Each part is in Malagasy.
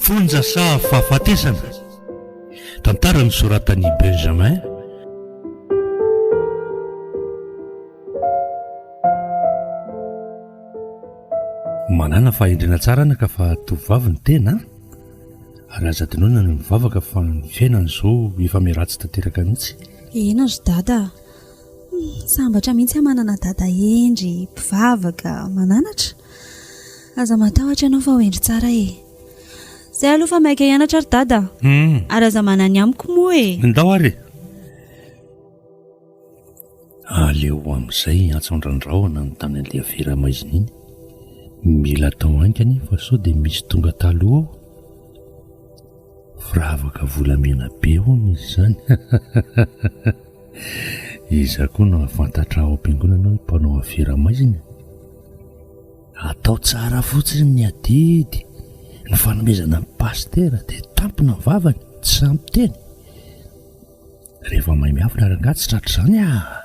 Fonja sa fahafatesana? Tantara nosoratan'i Benjamin. Manàna fahendrena tsara anaka fa tovovavy ny tena a! Ary aza adinoina ny mivavaka fa ny fiainana izao efa miharatsy tanteraka mihitsy. Eny ry dada a! Sambatra mihitsy aho manana dada hendry, mpivavaka, mananatra. Aza matahotra ianao fa ho hendry tsara e! Zay aloha fa maika hianatra ry dada a! Ary aza manany amiko moa e! Ndao ary e! Aleo amin'izay hiantso an-dRandrahona ny tany an'ilay afera maizina iny. Mila atao haingana iny fa sao dia misy tonga taloha ao. Firavaka volamena be hono izy izany. Iza koa no hahafantatra ao am-piangonana hoe mpanao afera maizina? Atao tsara fotsiny ny adidy, ny fanomezana ny pasitera dia tampina ny vavany, tsy sahy miteny. Rehefa mahay miafina rangahy tsy tratra izany ah!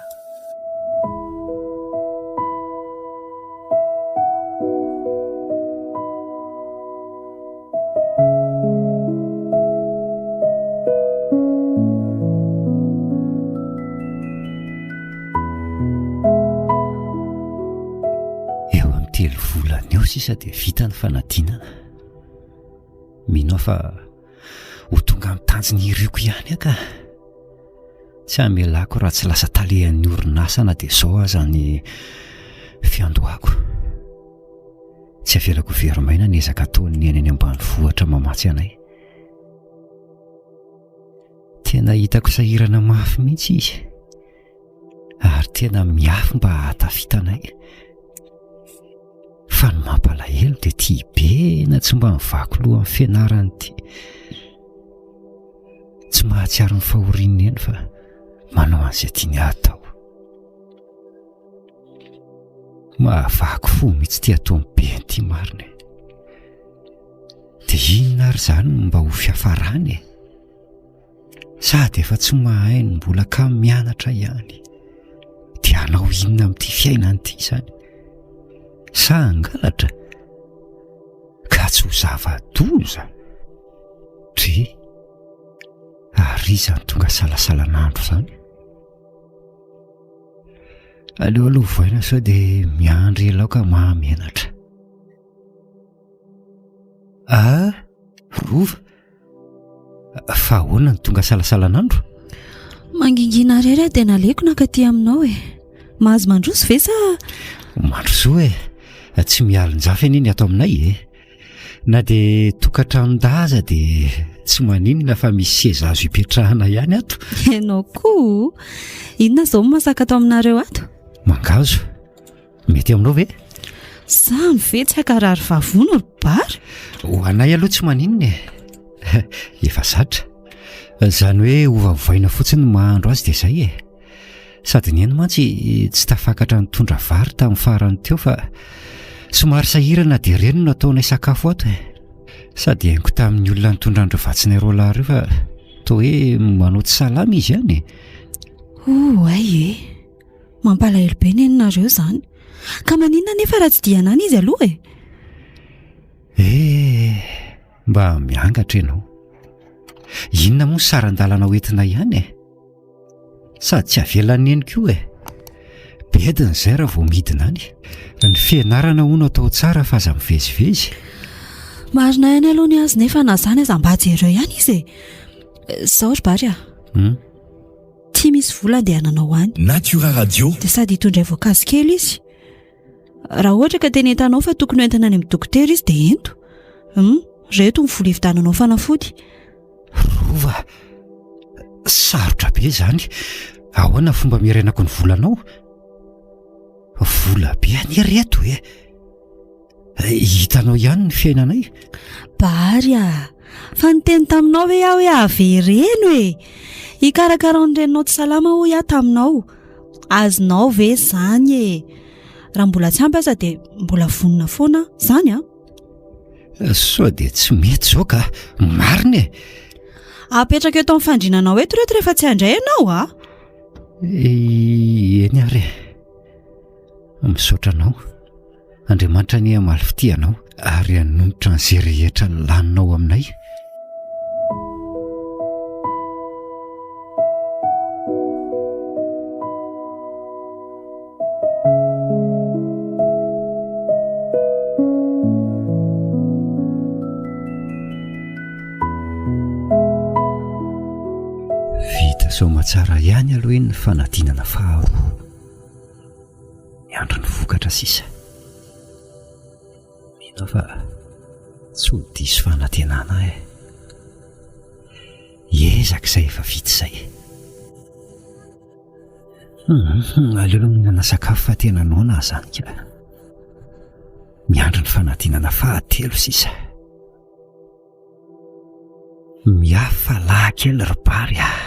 Eo amin'ny telo volana eo sisa dia vita ny fanadinana. Mino aho fa Ho tonga amin'ny tanjona iriko ihany aho ka. Tsy hamelako raha tsy lasa talehan'ny orinasa na dia izao aza ny fiandohako. Tsy avelako ho very maina ny ezaka ataon'ny neny any ambanivohitra mamatsy anay. Tena hitako sahirana mafy mihitsy izy. Ary tena miafy mba hahatafita anay. Fa ny mampalahelo dia tia be na tsy mba mivaky loha amin'ny fianarany ity. Tsy mahatsiaro ny fahorian'ny eny fa manao an'izay tiany hatao. Mahavaky fo mihitsy ity ataon'i be ity marina e. Dia inona ary izany no mba ho fiafarany e? Sady efa tsy mahay no mbola kamo mianatra ihany. Dia hanao inona amin'ity fiainana ity izany? Sa hangalatra? Ka tsy ho zava-doza? Dre, ary iza no tonga salasalan'andro izany? Aleo aloha voaina sao dia miandry ela aho ka mahamenatra. Ah, Rova, fa ahoana no tonga salasalan'andro? Mangingina irery aho dia naleko nankaty aminao e. Mahazo mandroso ve sa? Mandrosoa e, tsy mialon-jafy anie ny ato aminay e. Na dia tokantranon-dahy aza dia tsy maninona fa misy seza azo ipetrahana ihany ato. Ianao koa, inona izao no masaka ato aminareo ato? Mangahazo. Mety aminao ve? Zany ve tsy hankarary vavony ry Bary? Ho anay aloha tsy maninona e. Efa zatra. Izany hoe ovaovaina fotsiny ny mahandro azy dia izay e. Sady ny eny mantsy tsy tafakatra nitondra vary tamin'ny farany teo fa somary sahirana dia ireny no ataonay sakafo ato e. Sady haingo tamin'ny olona nitondra an'ireo vatsinay roalahy ireo fa toa hoe manao tsy salama izy ihany e. Oay e. Mampalahelo be neninareo izany. Ka maninona anefa raha tsy diana any izy aloha e? Eh, mba miangatra ianao. Inona moa ny saran-dalana hoentina ihany e? Sady tsy avelan'i neny koa e. Bediny izay raha vao midina any. Ny fianarana hono atao tsara fa aza mivezivezy. Marina ihany aloha ny azy nefa na izany aza mba jereo ihany izy e. Izao ry Bary a. Hmm? Tsy misy vola andehananao any. Natura Radio. Dia sady hitondray voankazo kely izy. Raha ohatra ka tena hitanao fa tokony hoentina any amin'ny dokotera izy dia ento. Hum, reto ny vola hividiananao fanafody. Rova, sarotra be izany. Ahoana fomba mirenako ny volanao? Vola be anie reto e. Hitanao ihany ny fiainanay. Bary a! Fa niteny taminao ve aho hoe avereno e? Hikarakarao ny reninao tsy salama hoy aho taminao. Azonao ve izany e? Raha mbola tsy ampy aza dia mbola vonona foana aho. Izany an? Sao dia tsy mety izao ka. Marina e! Apetrako eto amin'ny fandrinanao eto ireto rehefa tsy handray ianao a! Eny ary e. Misaotra anao. Andriamanitra anie hamaly fitia anao ary hanonitra an'izay rehetra laninao aminay. Vita soamatsara ihany aloha iny ny fanadinana faharoa. Miandry ny vokatra sisa. Mino aho fa tsy ho diso fanantenana aho e. Hiezaka izay efa vita izay. Hum, aleo aloha mihinana sakafo fa tena noana aho izany ka. Miandry ny fanadinana fahatelo sisa. Mihafa lahy kely ry Bary ah.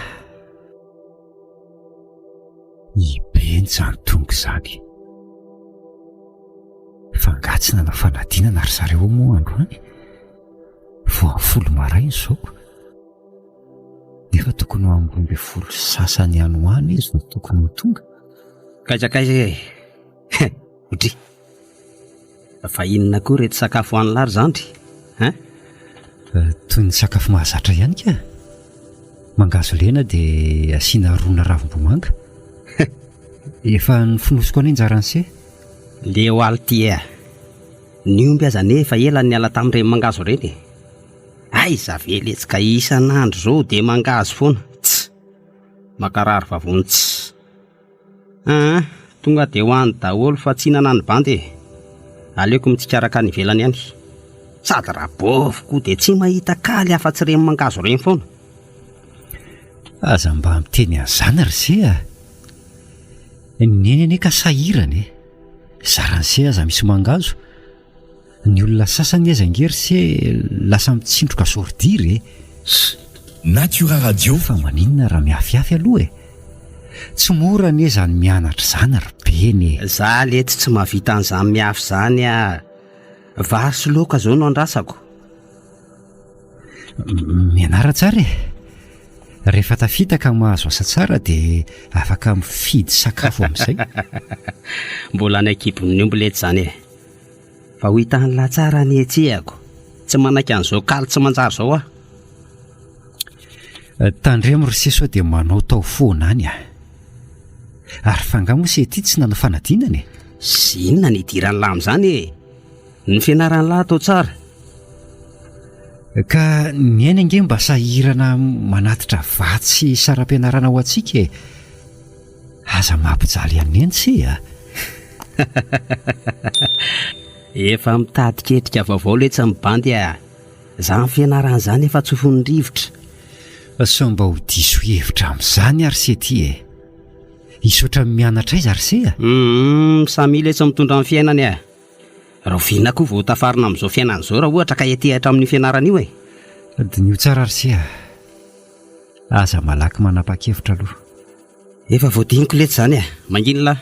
I Benja izany tonga izany. Fa angaha tsy nanao fanadinana ry zareo moa androany? Vao amin'ny folo maraina izao. Nefa tokony ho amin'ny 12 sy sasany any ho any izy no tokony ho tonga. Kaiza kaiza e! Odry! Fa inona koa ireto sakafo hohanin'lah ry zandry? Hein? Toy ny sakafo mahazatra ihany ka! Mangahazo lena dia asiana rona ravim-bomanga. Efa nofonosiko anie anjaran'se. Leo alty e! Ny omby aza anie efa ela niala tamin'ireny mangahazo ireny e! Aiza ve letsy ka isan'andro zao de mangahazo foana, tss! Makarary vavony tss! Aa tonga de ho any daholo fa tsy hinana ny bandy e! Aleoko mitsikaraka any ivelany any. Sady rabôvy koa de tsy mahita kaly afa-tsy ireny mangahazo ireny foana. Aza mba miteny an'izany ry se a! Neny anie ka sahirana e! Zaran'i se aza misy mangahazo. Ny olona sasany aza ange ry se lasa mitsindroka sordire e! Natura Radio. Fa maninona raha miafiafy aloha e! Tsy mora anie izany mianatra izany ry Beny e! Za letsy tsy mahavita an'izany miafy izany ah! Vary sy laoka zao no andrasako. Mianara tsara e! Rehefa tafita ka mahazo asa tsara dia afaka mifidy sakafo amin'izay. Mbola any an-kibon'ny omby letsy izany e! Fa ho hitan'lah tsara ny hetsehako. Tsy manaiky an'izao kaly tsy manjary izao aho. Tandremo ry se sao dia manaotao foana any ah. Ary fa angaha moa se ity tsy nanao fanadinana e? Sy inona ny idiran'lah amin'izany e? Ny fianaran'lah atao tsara. Ka ny aina ange mba sahirana manatitra vatsy saram-pianarana ho antsika e. Aza mampijaly an'i Neny se a! Efa mitady ketrika vaovao letsy ny bandy a! Zany fianarana zany efa tsofin'ny rivotra. Sao mba ho diso hevitra amin'izany ary se ty e! Hisaotra mianatra aiza ry se a? Humm, samia letsy mitondra ny fiainany a! Rahoviana koa vao ho tafarina amin'izao fiainana izao raha ohatra ka hiantehatra amin'io fianarana io e? Diniho tsara ry se a! Aza malaky manapa-kevitra aloha. Efa voadiniko letsy izany e! Mangina lah!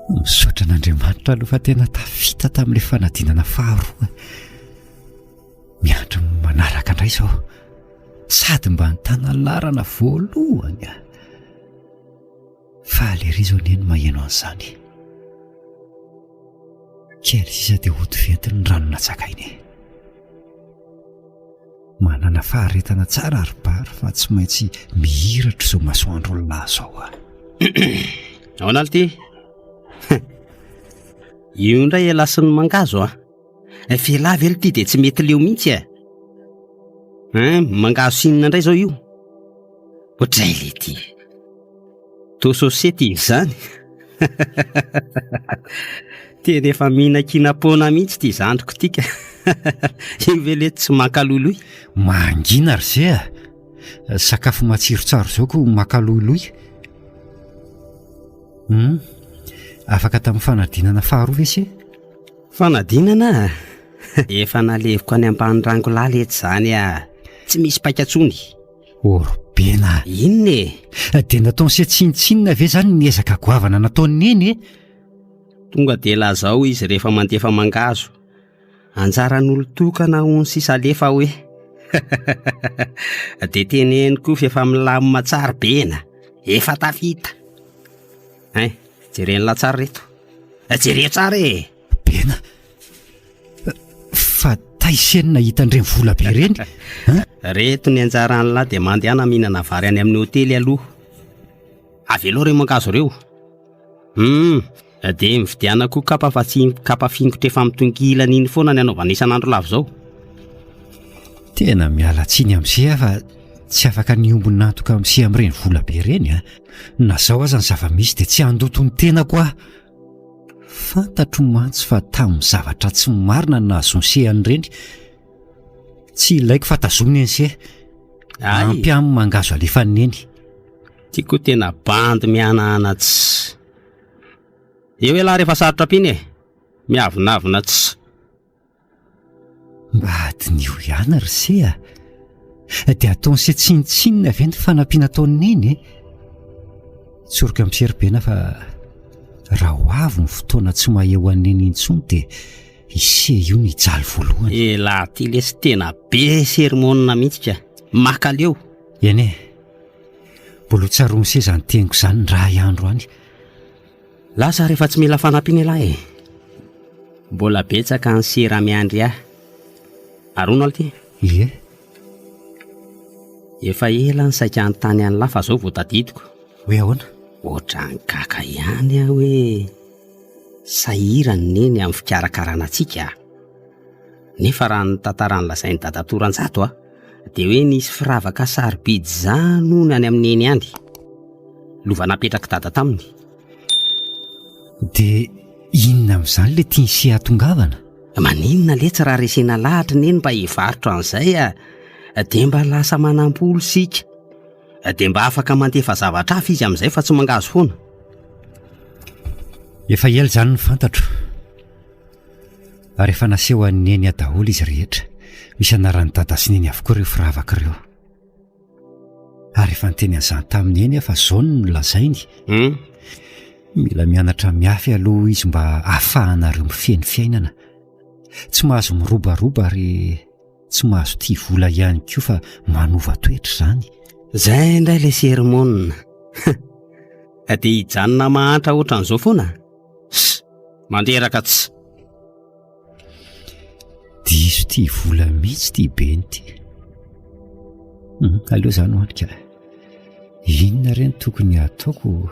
Misaotra an'Andriamanitra aloha fa tena tafita tamin'ilay fanadinana faharoa. Miandry ny manaraka indray izao. Sady mba nitana laharana voalohany ah. Faly ery izao anie ny maheno an'izany. Kely sisa dia hody ventiny ny rano natsakaina e. Manana faharetana tsara ry Bary fa tsy maintsy mihiratra izao masoandro lahy izao ah. Ahoana ity? Io indray ialahy sy ny mangahazo ah. F'elah ve ity dia tsy mety leo mihitsy e? Hein, mangahazo sy inona indray izao io? Ohatray le ty. Toa sosety izy izany. Tena efa mihinan-kinam-poana mihitsy ity zandriko ity ka. Io ve letsy tsy mankaloiloy? Mangina ry ze a! Sakafo matsiro tsara izao ko makaloiloy. Hum, afaka tamin'ny fanadinana faharoa ve se? Fanadinana? Efa naleviko any ambany rangolahy letsy izany ah. Tsy misy paika tsony. Orobena. Inona e? Dia nataon'i se tsinontsinona ve izany ny ezaka goavana nataon'i Neny e? Tonga dia lazao izy rehefa mandefa mangahazo. Anjaran'olon-tokana hono sisa alefa hoe. Dia teneno koa f'efa milamina tsara Bena. Efa tafita. Hein, jeren'lah tsara reto. Jereo tsara e! Bena, fa taiza no nahita an'ireny vola be ireny? Hein? Reto ny anjaran'lah dia mandehana mihinana vary any amin'ny hotely aloha. Avelao ireo mangahazo ireo. Hum, dia mividiana koa kapa fa tsy iny kapa fingotra efa mitongilana iny foana ny anaovana isan'andro lava izao. Tena miala tsiny amin'izay aho fa tsy afaka niombon'antoka amin'ise amin'ireny vola be ireny a. Na izao aza ny zava-misy dia tsy handoto ny tenako aho. Fantatro mantsy fa tamin'ny zavatra tsy marina no nahazoan'ise an'ireny. Tsy ilaiko fa tazominy an'ise. Ampy amin'ny mangahazo alefan'i Neny. Ty koa tena bandy mihanahana tsy. Eo ialahy rehefa sarotra ampiana e! Miavonavona tsy. Mba adiniho ihany ry se a! Dia ataon'i se tsinontsinona ve ny fanampiana ataon'i Neny e? Tsoriko amin'i se ry Bena fa raha ho avy ny fotoana tsy maha eo an'i Neny intsony dia i se io no hijaly voalohany. Elah ty lesy tena be sermona mihitsy ka! Makaleo! Eny e! Mbola ho tsaroan'i se izany teniko izany indray andro any. Lasa rehefa tsy mila fanampiana ialahy e! Mbola betsaka ny sira miandry ahy. Arono aloha ity. Ie. Efa ela ny saika hanontany an'lah fa zao vao tadidiko. Hoe ahoana? Ohatran'ny gaga ihany aho hoe sahirana Neny amin'ny fikarakarana antsika. Nefa raha ny tantara nolazain'i Dadatoa Ranjato a, dia hoe nisy firavaka sarobidy izany hono any amin'i Neny any. Lova napetrak'i Dada taminy. Dia inona amin'izany ilay tian'i se hahatongavana? Maninona letsy raha resena lahatra Neny mba hivarotra an'izay a! Dia mba lasa manam-polo isika. Dia mba afaka mandefa zavatra hafa izy amin'izay fa tsy mangahazo foana. Efa ela izany no fantatro. Ary efa naseho an'i Neny daholo izy rehetra. Misy anaran'i Dada sy Neny avokoa ireo firavaka ireo. Ary efa niteny an'izany tamin'i Neny aho fa izao no nolazainy. Hmm? Mila mianatra miafy aloha izy mba ahafahanareo mifehy ny fiainana. Tsy mahazo mirobaroba ary tsy mahazo tia vola ihany koa fa manova toetra izany. Izay indray ilay sermona. Dia hijanona mahantra ohatran'izao foana? Ss! Mandreraka ts! Diso tia vola mihitsy ity beny ity. Hmm, aleo zany ho any ka. Inona re no tokony hataoko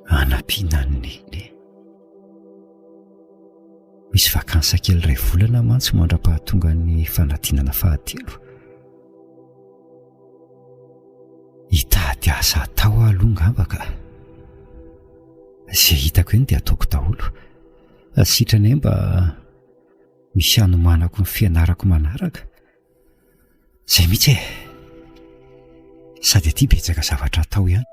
hanampiana an'i Neny? Misy vakansa kely iray volana mantsy mandra-pahatonga ny fanadinana fahatelo. Hitady asa atao aho aloha ngamba ka. Izay hitako eny dia ataoko daholo. Sitrany ahy mba misy hanomanako ny fianarako manaraka. Izay mihitsy e. Sady aty betsaka zavatra atao ihany.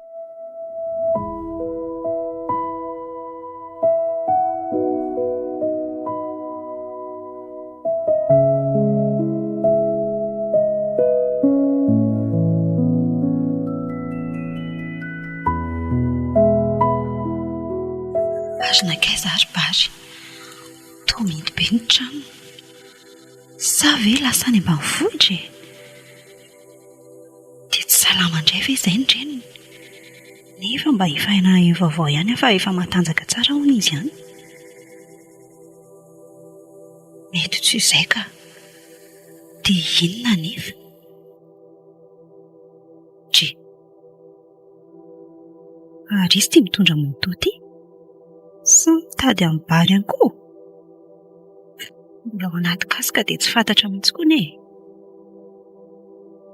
Ary nankaiza ary Bary? Toa mihidy be ny tranony. Sa ve lasa any ambanivohitra e? Dia tsy salama indray ve izay ny reniny? Nefa mba efa naheno vaovao ihany aho fa efa matanjaka tsara hono izy any. Mety tsy izay ka. Dia inona anefa? Dry. Ary izy ity mitondra moto ity? Sa mitady an'i Bary ihany koa? Mbola ao anaty casque dia tsy fantatra mihitsy koa anie e.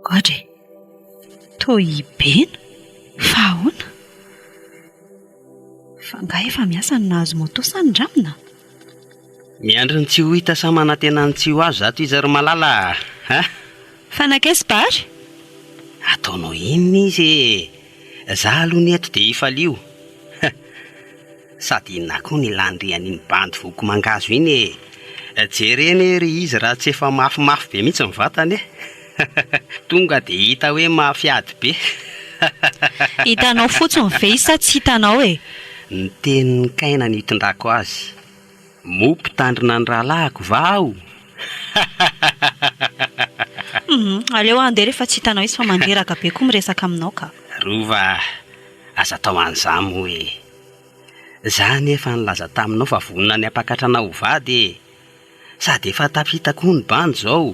Gadra e. Toa i Bena? Fa ahoana? Fa angaha efa miasa no nahazo moto sa nindramina? Miandry ny tsy ho hita sa manantena ny tsy ho azo zato izy ry malala a! Fa nankaiza Bary? Ataonao inona izy e! Za aloha ny eto dia hifalio. Sady inona koa ny ilàndry an'iny bandy voky mangahazo iny e! Jerena ery izy raha tsy efa mafimafy be mihitsy ny vatany e! Tonga dia hita hoe mafy ady be. Hitanao fotsiny ve izy sa tsy hitanao e? Ny tenin'i Kaina no itondrako azy. Moa mpitandrina ny rahalahiko va aho? Hum, aleo handeha rehefa tsy hitanao izy fa mandreraka be koa miresaka aminao ka. Rova a! Aza atao an'izany moa e! Za anie efa nilaza taminao fa vonona ny hampakatra anao ho vady e! Sady efa tafita koa ny bandy izao,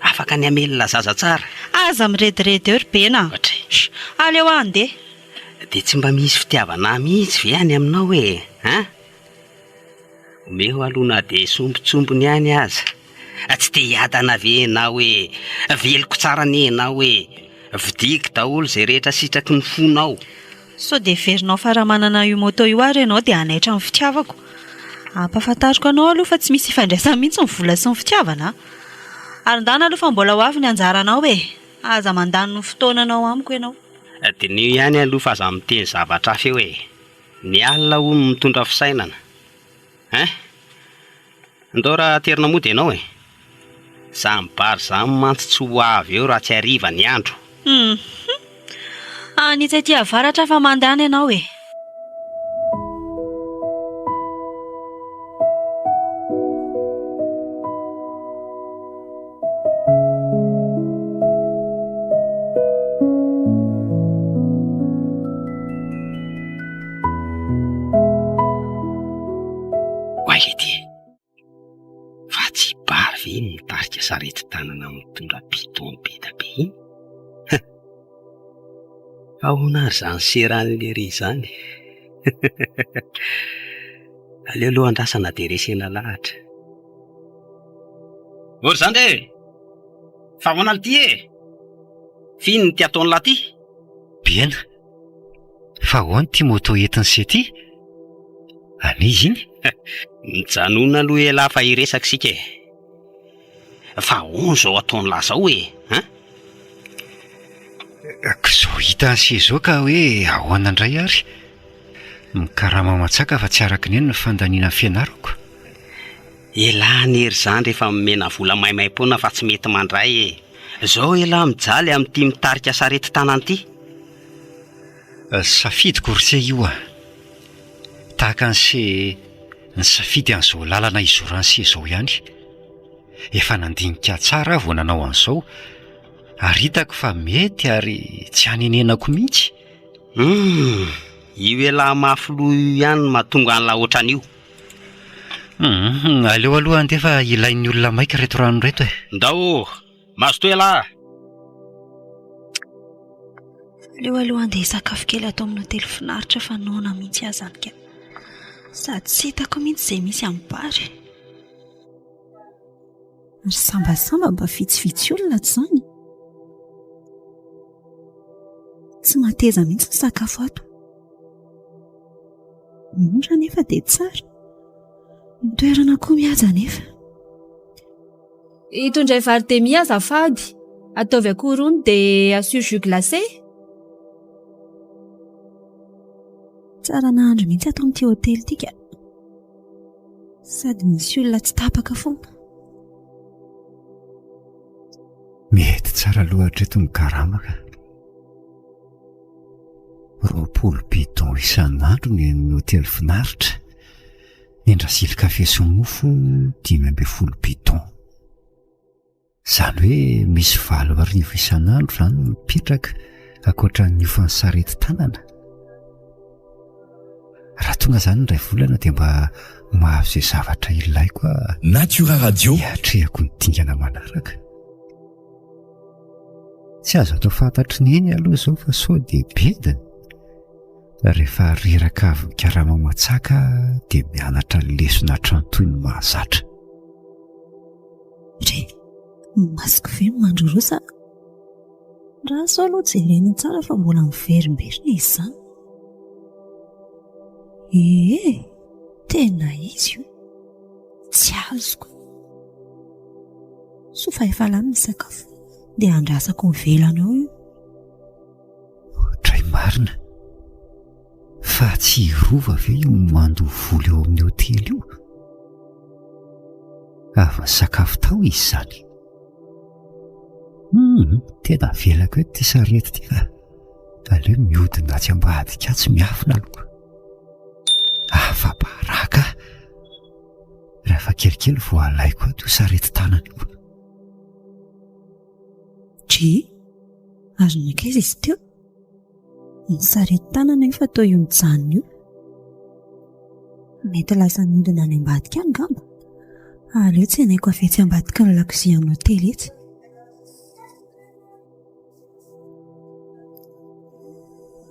afaka ny hamelona zaza tsara. Aza mirediredy eo ry Bena a! Ohatry. Aleo aho handeha. Dia tsy mba misy fitiavana ahy mihitsy ve any aminao e? An? Omeo aloha na dia sombintsombiny ihany aza. Tsy te hiadana ve ianao e? Veloko tsara anie ianao e! Vidiako daholo izay rehetra sitraky ny fonao. Sao dia heverinao fa raha manana io moto io ary ianao dia hanaitra ny fitiavako. Ampahafantariko anao aloha fa tsy misy ifandraisany mihitsy ny vola sy ny fitiavana a! Ary ndana aloha fa mbola ho avy ny anjaranao e! Aza mandany ny fotoananao amiko ianao. Diniho ihany aloha fa aza miteny zavatra hafa eo e! Ny alina hono mitondra fisainana. Hein? Ndao raha aterina mody ianao e! Zany bar zany mantsy tsy ho avy eo raha tsy hariva ny andro. Hum. Hanitsy aty avaratra fa mandany ianao e! Oay ity e! Fa tsy Bary ve iny mitarika sarety tanana mitondra bidon be da be iny? Fa ahoana ary izany seran'i lery izany? Aleo aloha andrasana dia resena lahatra. Ô ry zandry e! Fa ahoana l'ty e? F'inona ity ataon'lah ty? Bena, fa ahoana ity moto entin'i se ty? An'iza iny? Mijanona aloha elah fa hiresaka isika e! Fa ahoana izao ataon'lah zao e? An? K'izao hitan'i se izao ka hoe ahoana indray ary? Mikarama matsaka fa tsy araka ny eny ny fandaniana ny fianarako. Elah anie ry zandry efa nomena vola maimaimpoana fa tsy mety mandray e! Zao elah mijaly amin'ity mitarika sarety tanana ity. Safidiko ry se io a! Tahaka an'i se nisafidy an'izao lalana hizoran'i se izao ihany. Efa nandinika tsara aho vao nanao an'izao ary hitako fa mety ary tsy hanenenako mihitsy. Humm! Io elah mafy loha io ihany no mahatonga an'lah ohatran'io. Humm, aleo aloha andeha fa ilain'ny olona maika ireto rano ireto e. Ndao ô! Mazotoa ialahy a! Aleo aloha andeha hisakafo kely ato amin'ny hotely finaritra fa noana mihitsy aho izany ka. Sady tsy hitako mihitsy izay misy amin'ny bary. Ry sambasamba mba vitsivitsy olona ato izany. Tsy mateza mihitsy ny sakafo ato. Mora anefa dia tsara. Ny toerana koa mihaja anefa. Itondray vary demi azafady. Ataovy akoho rony dia asio jus glacé. Tsara nahandro mihitsy ato amin'ity hotely ity ka. Sady misy olona tsy tapaka foana. Mety tsara aloha hatreto ny karama ka. 20 bidon isan'andro ny an'ny hotely finaritra. Ny an-dRasily kafe sy mofo 15 bidon. Izany hoe misy 8000 isan'andro izany mipetraka ankoatra ny hofan'ny sarety tanana. Raha tonga izany indray volana dia mba mahazo izay zavatra ilaiko aho. Natura Radio. Hiatrehako ny dingana manaraka. Tsy azo atao fantatry ny eny aloha izao fa sao dia bediny. Rehefa reraka avy mikarama matsaka dia mianatra lesona hatrany toy ny mahazatra. Re, ny masoko ve no mandrorosa? Raso aloha jerena tsara fa mbola miverimberina izy izany. Ee, tena izy io. Tsy azoko. Soa fa efa lany ny sakafo dia andrasako mivelana eo io. Dray marina. Fa tsy i Rova ve io mandoa vola eo amin'ny hotely io? Avy nisakafo tao izy izany. Hum, tena avelako eto ity sarety ity ka. Aleo mihodina atsy ambadika atsy miafina aloha. Afa-baraka aho. Rehefa kelikely vao alaiko ato io sarety tanana io. Dry, ary nankaiza izy teo? Ny sarety tanana io fa toa io mijanona io. Mety lasa nihodina any ambadika any angamba. Aleo tsenaiko avy etsy ambadiky ny lakozian'ny hotely etsy.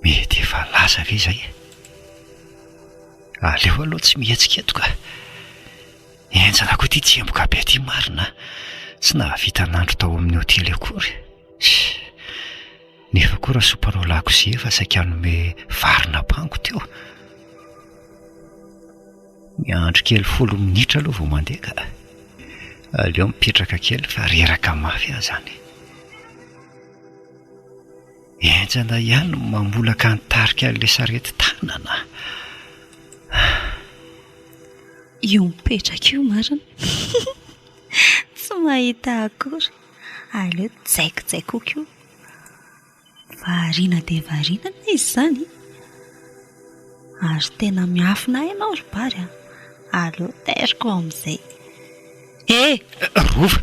Mety efa lasa ve izay e? Aleo aloha tsy mihetsika eto ka. Henjana koa ity tsemboka be ity marina a. Tsy nahavita nandro tao amin'ny hotely akory. Nefa koa Rasoa mpanao lakozia efa saika hanome varin'ampango teo. Miandry kely folo minitra aloha vao mandeha ka. Aleo mipetraka kely fa reraka mafy aho izany. Henjana ihany ny mamolaka ny tarika an'ilay sarety tanana. Io mipetraka io marina. Tsy mahita akory. Aleo jaikojaikoko io. Variana dia variana anie izy izany. Ary tena miafina ahy ianao ry Bary a. Aleo tairiko amin'izay. E! Rova,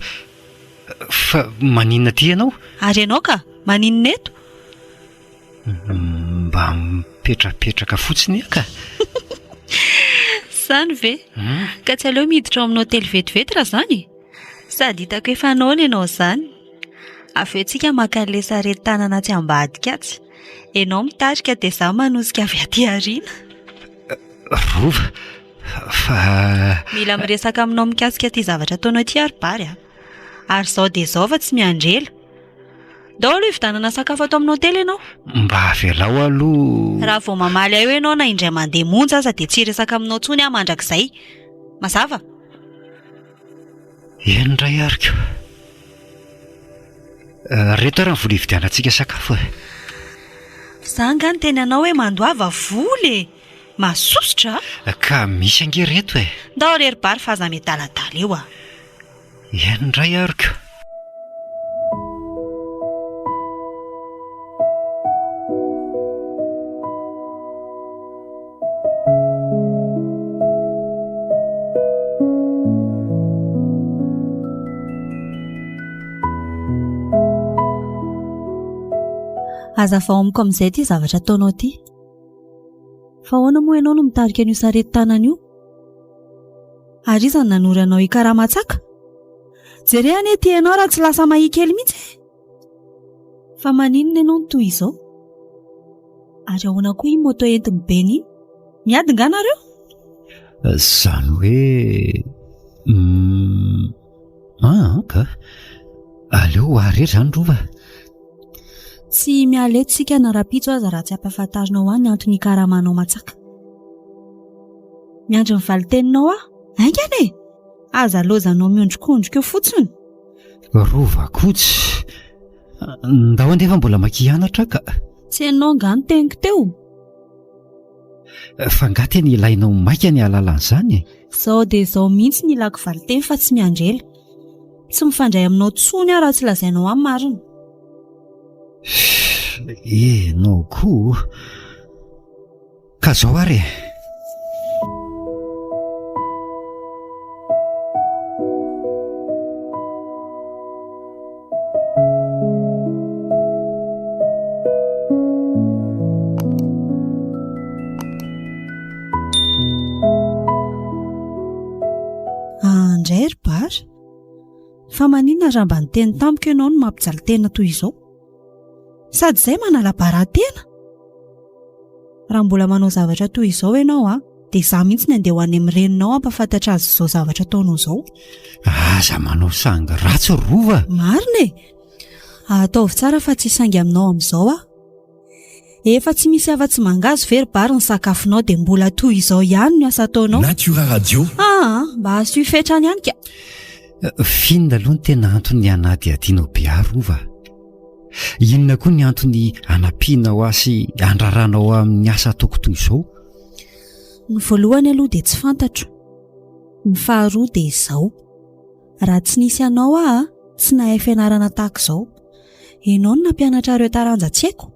fa maninona aty ianao? Ary ianao ka, maninona eto? Mba mipetrapetraka fotsiny aho ka. Izany ve? Ka tsy aleo miditra ao amin'ny hotely vetivety raha izany e? Sady hitako efa noana ianao izany. Avy eo tsika maka an'ilay sarety tanana atsy ambadika atsy. Ianao mitarika dia izaho manosika avy aty aoriana. Rova, fa. Mila miresaka aminao mikasika ity zavatra ataonao ity aho ry Bary a. Ary izao dia izao fa tsy miandry ela. Ndao aloha hividianana sakafo ato amin'ny hotely ianao. Mba avelao aloha. Raha vao mamaly ahy eo ianao na indray mandeha monja aza dia tsy hiresaka aminao intsony aho mandrakizay. Mazava? Eny indray ary ko. Reto ary ny vola hividianantsika sakafo e. Za angaha niteny anao hoe mandoava vola e! Mahasosotra a! Ka misy ange reto e! Ndao re ry Bary fa aza miadaladala eo a! Eny indray ary ko. Hazavao amiko amin'izay ity zavatra ataonao ity. Fa ahoana moa ianao no mitarika an'io sarety tanana io? Ary iza no nanoro anao hikaramatsaka? Jereo anie ity ianao raha tsy lasa mahia kely mihitsy e! Fa maninona ianao no toy izao? Ary ahoana koa iny moto entin'i Beny iny? Miady nga nareo? Izany hoe ah ka. Aleo ho ahy irery izany Rova. Tsy miala eto isika na rahampitso aza raha tsy ampahafantarinao ahy ny antony hikaramanao matsaka. Miandry ny valin-teninao aho. Haingana e! Aza lozanao miondrikondrika eo fotsiny. Rova koa tsy. Ndao andeha fa mbola maika hianatra aho ka. Tsy henonao angaha ny teniko teo? Fa angaha tena ilainao maika ny hahalala an'izany e? Izao dia izao mihitsy ny ilako valin-teny fa tsy miandry ela. Tsy mifandray aminao intsony aho raha tsy lazainao ahy marina. Enao koa. Ka zao ary e. Andray ry Bara. Fa maninona raha mba niteny tamiko ianao no mampijaly tena toy izao? Sady izay manala bara tena. Raha mbola manao zavatra toy izao ianao an, dia izaho mihitsy ny andeha ho any amin'ny reninao hampahafantatra azy izao zavatra ataonao izao. Aza manao sangy ratsy Rova. Marina e! Ataovy tsara fa tsy hisaingy aminao amin'izao aho. Efa tsy misy afa-tsy mangahazo ve ry Bary ny sakafonao dia mbola toy izao ihany ny asa ataonao? Natura Radio. Aa, mba asio fetrany ihany ka. F'inona aloha no tena antony hanadihadianao be ahy Rova? Inona koa ny antony hanampianao ahy sy handraranao ahy amin'ny asa ataoko toy izao? Ny voalohany aloha dia tsy fantatro. Ny faharoa dia izao. Raha tsy nisy anao aho a, tsy nahay fianarana tahaka izao. Ianao no nampianatra ireo taranja tsy haiko.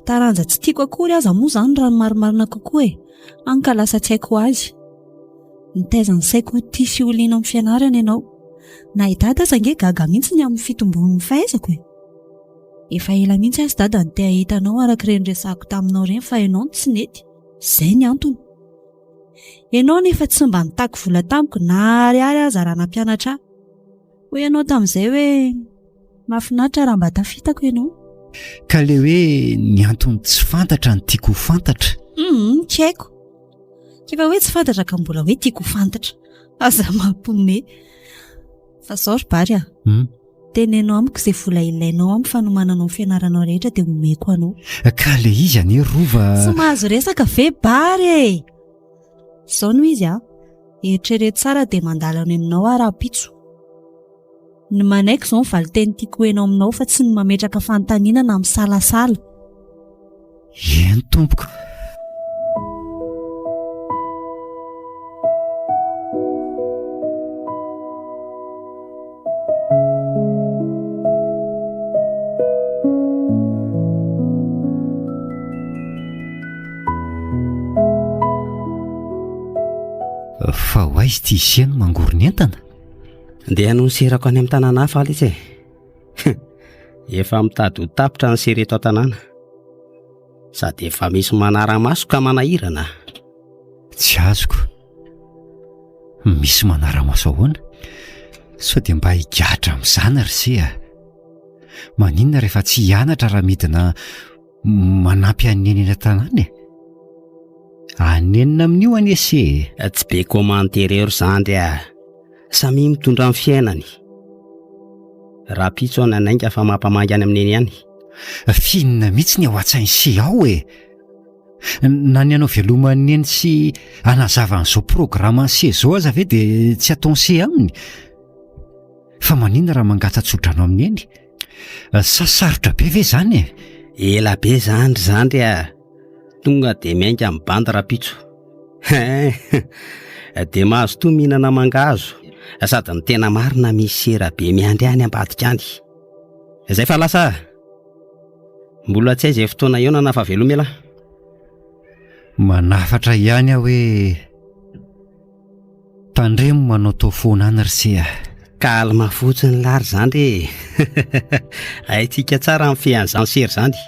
Taranja tsy tiako akory aza moa izany raha ny marimarina kokoa e! Hany ka lasa tsy haiko ho azy. Nitaiza ny saiko ho tia sy ho liana amin'ny fianarana ianao. Na i Dada aza ange gaga mihitsy ny amin'ny fitombon'ny fahaizako e! Efa ela mihitsy aza Dada no te hahita anao araka ireny resahako taminao ireny fa ianao no tsy nety. Izay ny antony. Ianao anefa tsy mba nitaky vola tamiko na ariary aza raha nampianatra ahy. Hoy ianao tamin'izay hoe, Mahafinaritra raha mba tafitako ianao. Ka ilay hoe ny antony tsy fantatra no tiako ho fantatra. Hum, tsy haiko. K'efa hoe tsy fantatra ka mbola hoe tiako ho fantatra. Aza mampiomehy. Fa izao ry Bary a. Hum. Teneno amiko izay vola ilainao amin'ny fanomananao ny fianaranao rehetra dia omeko anao. Ka ilay izy anie Rova. Tsy mahazo resaka ve Bary e! Izao no izy a. Eritrereto tsara dia mandalo any aminao aho rahampitso. Ny manaiky izao ny valinteny tiako ho heno aminao fa tsy ny mametraka fanontaniana na misalasala. Eny tompoko. Fa ho aiza ity ise no mangorona entana? Ndeha hanohy ny serako any amin'ny tanàna hafa aho letsy e. Efa mitady ho tapitra ny sera eto an-tanàna. Sady efa misy manara-maso ka manahirana. Tsy azoko. Misy manara-maso ahoana? Sao dia mba higadra amin'izany ry se a! Maninona rehefa tsy hianatra raha midina Manampy an'i Neny eny an-tanàna e! Anenina amin'io anie se e! Tsy be commentaire eo ry zandry a! Samia mitondra ny fiainany. Rahampitso aho nanainga fa mampamangy any amin'i Neny ihany. F'inona mihitsy ny ao an-tsain'i se ao e! Na ny hanao veloma an'i Neny sy hanazava an'izao programan'i se izao aza ve dia tsy ataon'i se aminy? Fa maninona raha mangatsa-tsodrano amin'i Neny? Sa sarotra be ve izany e? Ela be izany ry zandry a! Tonga dia miainga amin'ny bandy rahampitso. Hein! Dia mazotoa mihinana mangahazo, sady ny tena marina misy sera be miandry any ambadika any. Izay fa lasa a! Mbola tsy hay izay fotoana hihaonana fa veloma elah. Manafatra ihany aho hoe. Tandremo manao tao foana any ry se a! Calme fotsiny lah ry zandry e! Haintsika tsara ny mifehy an'izany sery izany.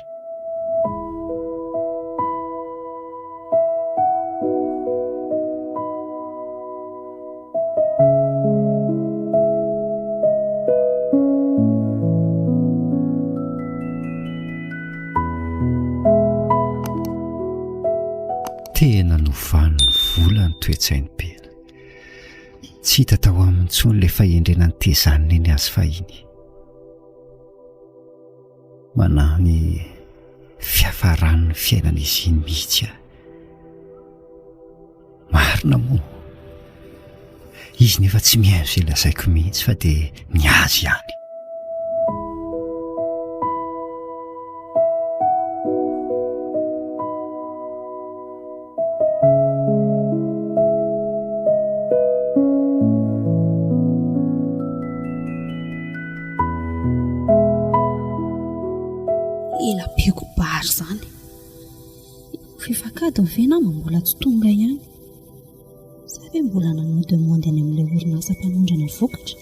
Tena novan'ny vola ny toe-tsain'i Bena. Tsy hita tao aminy intsony ilay fahendrena nitezan'i Neny azy fahiny. Manahy ny fiafaran'ny fiainan'izy iny mihitsy aho. Marina moa. Izy nefa tsy mihaino izay lazaiko mihitsy fa dia ny azy ihany. Ela be koa Bary izany. Fefak'adiny ve nama mbola tsy tonga ihany? Sa ve mbola nanao demande any amin'ilay orinasa mpanondrana vokatra?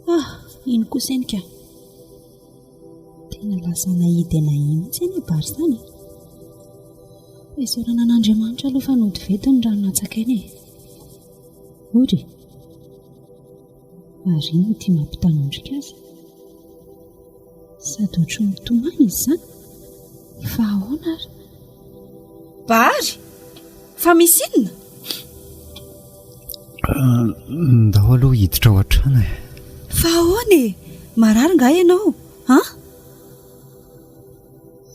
Ah, iny kosa iny ka. Tena lasa nahia dia nahia mihitsy anie Bary izany e. Fa isaorana an'Andriamanitra aloha fa nody vety ny rano natsakaina e. Ory e. Ary inona ity mampitanondrika azy? Sady ohatry ny mitomany izy izany. Fa ahoana ary? Bary! Fa misy inona? Ndao aloha hiditra ao an-trano e. Fa ahoana e? Marary nga ianao? An?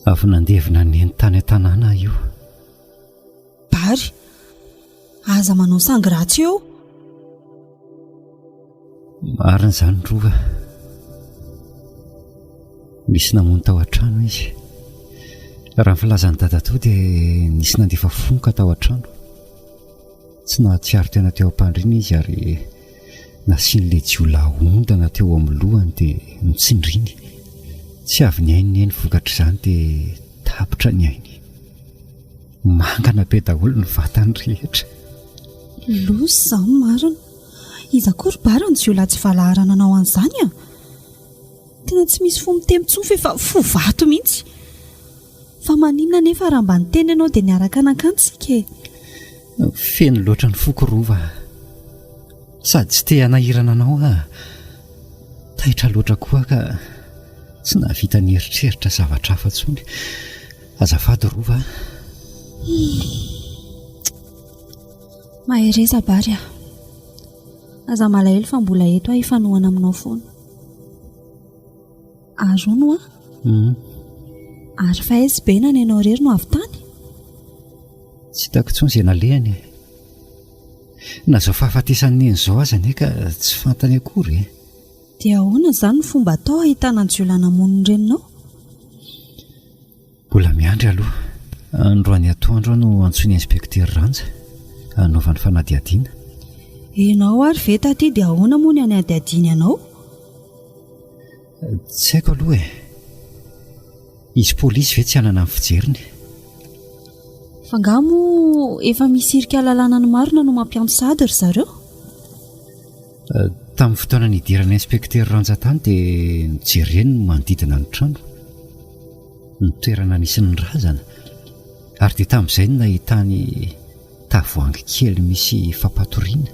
Avy nandevina neny tany an-tanàna aho io. Bary, aza manao sangy ratsy eo. Marina izany Rova. Nisy namono tao an-trano izy. Raha ny filazan'i dadatoa dia nisy nandefa fonoka tao an-trano. Tsy nahatsiaro tena teo am-pandriana izy ary. Nasian'ilay jiolahy ondana teo amin'ny lohany dia notsindriny. Tsy avy nihaino Neny vokatr'izany dia tapitra ny ainy. Mangana be daholo ny vatany rehetra. Loza izany marina. Iza koa ry Bara ny jiolahy tsy valahara nanao an'izany a? Tena tsy misy fo miteny intsony fa efa fo vato mihitsy. Fa maninona anefa raha mba niteny ianao dia niaraka nankany isika e? Feno loatra ny foko Rova a! Sady tsy te hanahirana anao aho. Taitra loatra koa aho ka tsy nahavita nieritreritra zavatra hafa intsony. Azafady Rova a! Mahereza Bary a! Aza malahelo fa mbola eto aho hifanohana aminao foana. Ary hono hoa? Ary fa aiza be na nenao irery no avy tany? Tsy hitako intsony izay nalehany e. Na izao fahafatesan'i Neny izao aza anie ka tsy fantany akory e. Dia ahoana izany ny fomba atao hahitana ny jiolahy namono ny reninao? Mbola miandry aloha. Androany atoandro aho no antsoin'ny inspecteur Ranja hanaovany fanadihadiana. Ianao ary ve taty dia ahoana moa ny hanadihadiany anao? Tsy haiko aloha e. Izy polisy ve tsy hanana ny fijeriny? Fa angaha moa efa misy hirika ahalalana ny marina no mampiantso sahady ry zareo? Tamin'ny fotoana nidiran'ny inspecteur Ranja tany dia nojereny ny manodidina ny trano, ny toerana nisy ny razana, ary dia tamin'izay no nahitany tavoahangy kely misy fampatoriana.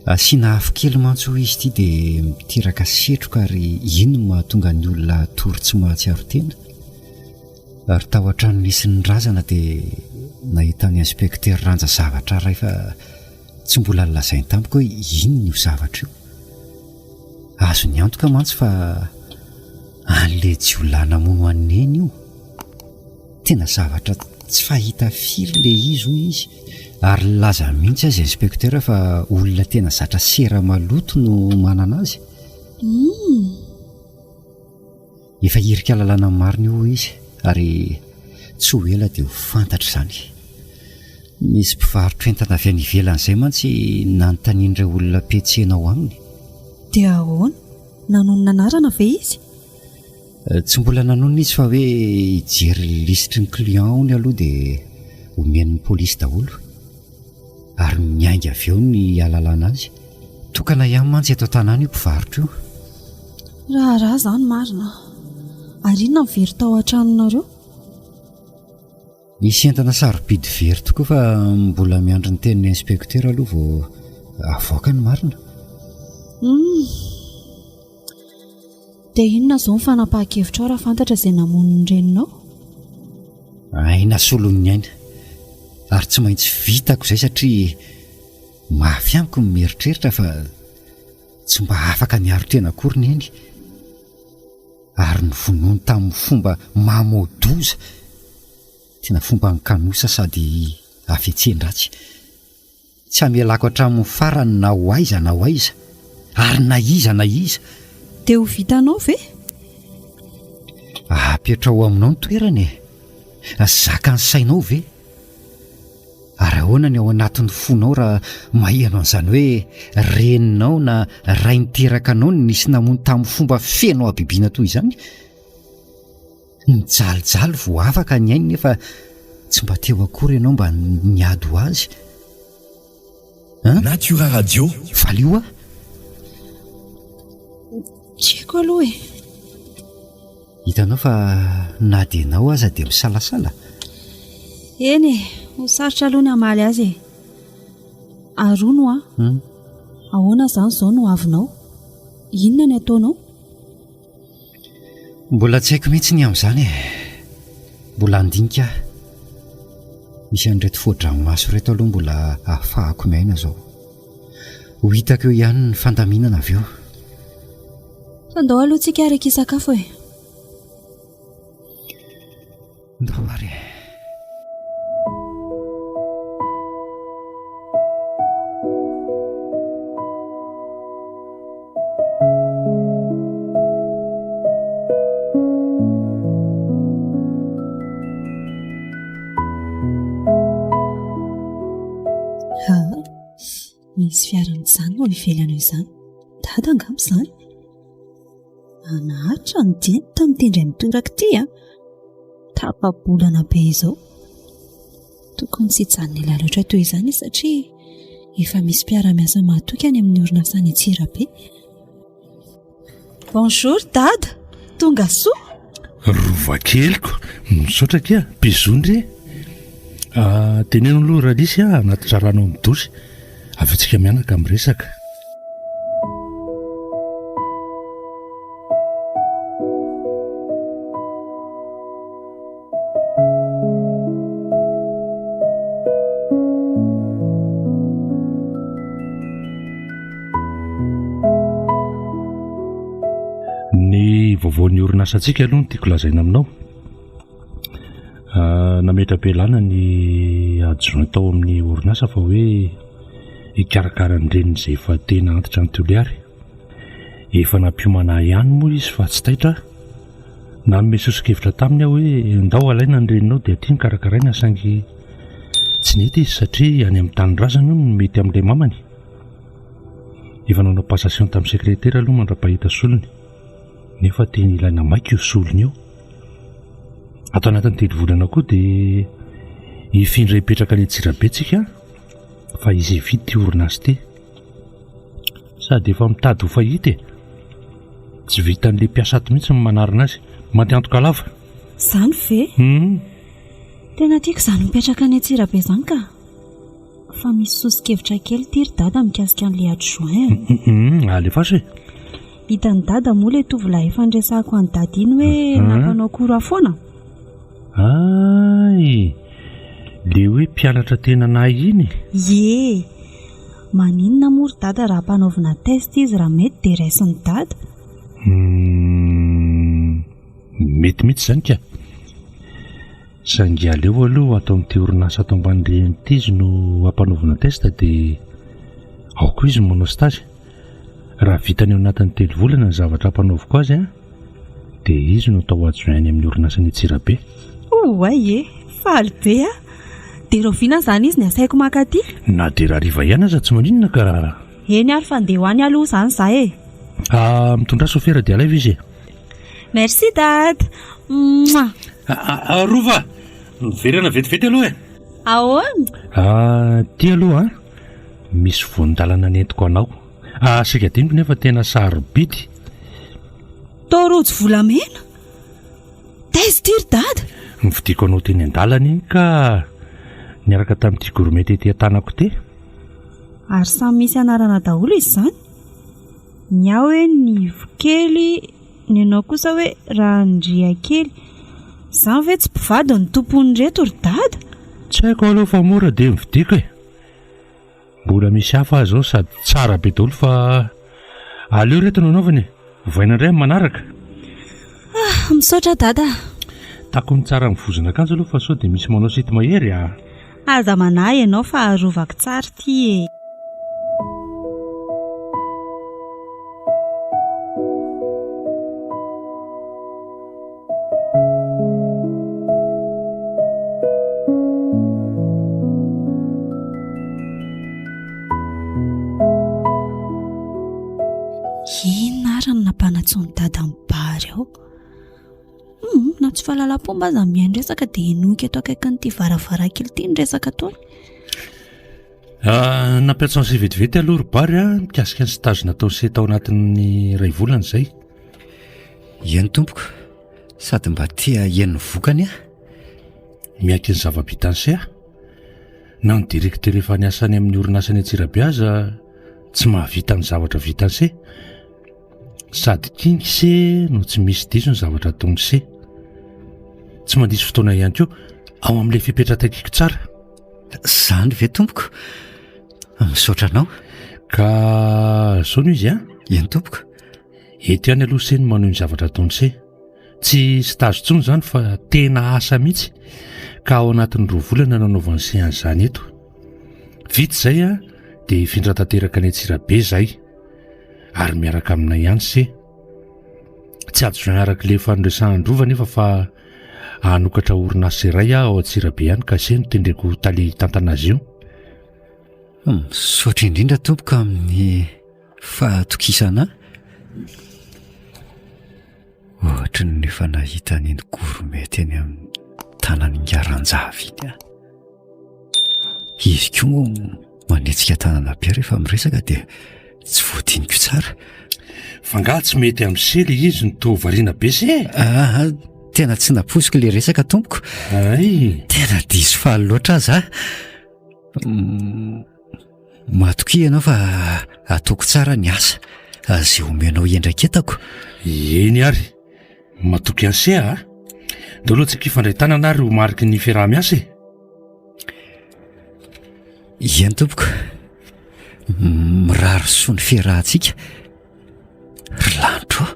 Asiana afo kely mantsy hoy izy ity dia miteraka setroka ary iny no mahatonga ny olona hatory tsy mahatsiaro tena. Ary tao an-trano nisy ny razana dia nahitan'ny inspecteur Ranja zavatra iray fa Tsy mbola nolazainy tamiko hoe inona io zavatra io. Azony antoka mantsy fa an'ilay jiolahy namono an'i Neny io. Tena zavatra tsy fahita firy ilay izy hoy izy. Ary nilaza mihitsy aza inspecteur fa olona tena zatra sera maloto no manana azy. Efa hirika lalàna marina io hoy izy ary tsy ho ela dia ho fantatra izany. Nisy mpivarotra entana avy any ivelany izay mantsy nanontanian'ireo olona mpiantsena ao aminy. Dia ahoana? Nanonona anarana ve izy? Tsy mbola nanonona izy fa hoe hijery lisitry ny client hono aloha dia omen'ny polisy daholo. Ary miainga avy eo ny halalana azy. Tokana ihany mantsy eto an-tanàna io mpivarotra io. Raharaha izany marina. Ary inona no very tao an-tranonareo? Nisy entana sarobidy very tokoa fa mbola miandry ny tenin'ny inspecteur aloha vao avoaka ny marina. Hum. Dia inona izao ny fanapahan-kevitrao raha fantatra izay namono ny reninao? Aina solon'ny aina. Ary tsy maintsy vitako izay satria mafy amiko ny mieritreritra fa tsy mba afaka niaro tena akory Neny. Ary novonoiny tamin'ny fomba mamoa-doza. Tena fomban'ny kanosa sady hafetsen-dratsy. Tsy hamelako hatramin'ny farany na ho aiza na ho aiza, ary na iza na iza. Dia ho vitanao ve? Apetraho aminao ny toerana e! Zakan'ny sainao ve? Ary ahoana ny ao anatin'ny fonao raha maheno an'izany hoe reninao na ray niteraka anao no nisy namono tamin'ny fomba feno habibiana toy izany? Nijalijaly vao afaka ny ainy nefa tsy mba teo akory ianao mba niady ho azy. Hein? Natura Radio. Valio aho. Tsy haiko aloha e. Hitanao fa na dia ianao aza dia misalasala. Eny e, ho sarotra aloha ny hamaly azy e. Ary hono hoa, ahoana izany izao no avinao? Inona ny ataonao? Mbola tsy haiko mihitsy ny amin'izany e. Mbola handinika aho. Misy an'ireto fo-dranomaso ireto aloha mbola ahafahako miaina izao. Ho hitako eo ihany ny fandaminana avy eo. Fa ndao aloha tsika ary hisakafo e. Ndao ary e. Misy fiara mijanona ao ivelany eo izany. Dada angamba izany. Naharitra ny diany tamin'ity indray mitoraka ity a. Tapa-bolana be izao. Tokony tsy hijanona ela loatra toy izany izy satria efa misy mpiara-miasa mahatoky any amin'ny orinasa any Antsirabe. Bonjour Dada, tonga soa. Rova keliko, misaotra akia, bisous ndry e. Ah, teneno aloha Ralisy a, hanatitra rano amin'ny dosy, avy eo tsika mianaka miresaka. Ny vaovaon'ny orinasantsika aloha no tiako lazaina aminao. Ah, nametra-pialana ny adjoint tao amin'ny orinasa fa hoe hikarakara ny reniny izay efa tena antitra any Toliary. Efa nampiomana ahy ihany moa izy fa tsy taitra aho. Nanome soso-kevitra taminy aho hoe ndao alaina ny reninao dia aty no karakaraina saingy tsy nety izy satria any amin'ny tanindrazany hono no mety amin'ilay mamany. Efa nanao passation tamin'ny sekretera aloha mandra-pahita solony nefa tena ilaina maika io solony io. Ato anatin'ny telo volana koa dia hifindra hipetraka any Antsirabe tsika fa izy hividy ity orinasa ity. Sady efa mitady ho fahita e! Tsy vitan'ilay mpiasa ato mihitsy ny manarina azy. Maty antoka lava. Izany ve? Hum. Tena tiako izany mipetraka any Antsirabe izany ka. Fa misy soso-kevitra kely ity ry Dada mikasika an'ilay adjoint a. Hum, alefaso e. Hitan'i Dada moa ilay tovolahy efa niresahako an'i Dada iny hoe nampanao cours foana? Hay! Le hoe mpianatra tena nahay iny? Ie! Maninona moa ry Dada raha ampanaovina test izy raha mety dia raisin'i Dada? Humm, mety mihitsy izany ka! Saingy aleo aloha ato amin'ity orinasa ato ambany rihana ity izy no ampanaovina test dia ao koa izy no manao stage. Raha vitany ao anatin'ny telo volana ny zavatra ampanaoviko azy an, dia izy no atao adjoint any amin'ny orinasany Antsirabe. Oay e! Faly be aho! Dia rahoviana izany izy no asaiko maka aty? Na dia rahariva ihany aza tsy maninona ka. Eny ary fa ndeha ho any aloha izany za e! Ah, mitondrà sofera dia alaivo izy e! Merci dada! Mouah! Ah, Rova! Miverina vetivety aloha e! Ahoana? Ah, ity aloha an! Misy voan-dalana nentiko anao. Ah, saika adinoko nefa tena sarobidy. Toa rojo volamena? Taiza ity ry dada? Novidiako anao teny an-dalana iny ka niaraka tamin'ity gourmette ety an-tanako ity. Ary samy misy anarana daholo izy izany? Ny ahy hoe Nivo kely, ny anao kosa hoe Randriakely. Izany ve tsy mpivady no tompon'ireto ry dada? Tsy haiko aloha fa mora dia novidiako e. Mbola misy hafa aza ao sady tsara be daholo fa aleo ireto no anaovana e! Ovaina indray amin'ny manaraka. Ah, misaotra dada a! Takony tsara ny vozon'akanjo aloha fa sao dia misy manao sity mahery a! Aza manahy ianao fa arovako tsara ity e! Inona ary no nampanantsoin'i Dada an'i Bary ao? Hum, na tsy fahalalam-pomba aza mihaino resaka dia henoiko eto akaikin'ity varavarankely ity ny resaka ataony. Ah, nampiantso an'i vetivety aloha ry Bary a, mikasika ny stage nataon'i Se tao anatin'ny iray volana izay. Eny tompoko, sady mba te haheno ny vokany aho. Miaiky ny zava-bitan'i Se aho. Na ny directeur efa niasa any amin'ny orinasa any Antsirabe aza tsy mahavita ny zavatra vitan'i Se. Sady kinga Se no tsy misy diso ny zavatra ataon'i Se. Tsy mandiso fotoana ihany koa ao amin'ilay fepetra takiako tsara. Izany ve tompoko? Misaotra anao. Ka zao no izy an? Eny tompoko. Eto ihany aloha se no manohy ny zavatra ataony se. Tsy stage intsony izany fa tena asa mihitsy ka ao anatin'ny roa volana no anaovan'i se an'izany eto. Vita izay an, dia hifindra tanteraka any Antsirabe izahay ary miaraka aminay ihany se. Tsy adjoint araka ilay efa noresahan-dRova anefa fa hanokatra orinasa iray aho ao Antsirabe ihany ka se no tendreko ho tale hitantana azy io. Misaotra indrindra tompoko amin'ny fahatokisana ahy. Ohatry ny efa nahita an'iny gourmette eny amin'ny tanan'ingahy Ranjavy iny aho. Izy koa moa manetsika tanana be rehefa miresaka dia tsy voadiniko tsara. Fa angaha tsy mety amin'ny se le izy no toa variana be se? Ah, tena tsy nampoiziko le resaka tompoko. Ay! Tena diso faly loatra aho za. Matokia ianao fa ataoko tsara ny asa izay omenao hiandraiketako. Eny ary, matoky an'se a! Ndao aloha tsika hifandray tanana ary ho mariky ny fiaraha-miasa e! Eny tompoko, mirary soa ny fiarahantsika. Ry lanitro ô,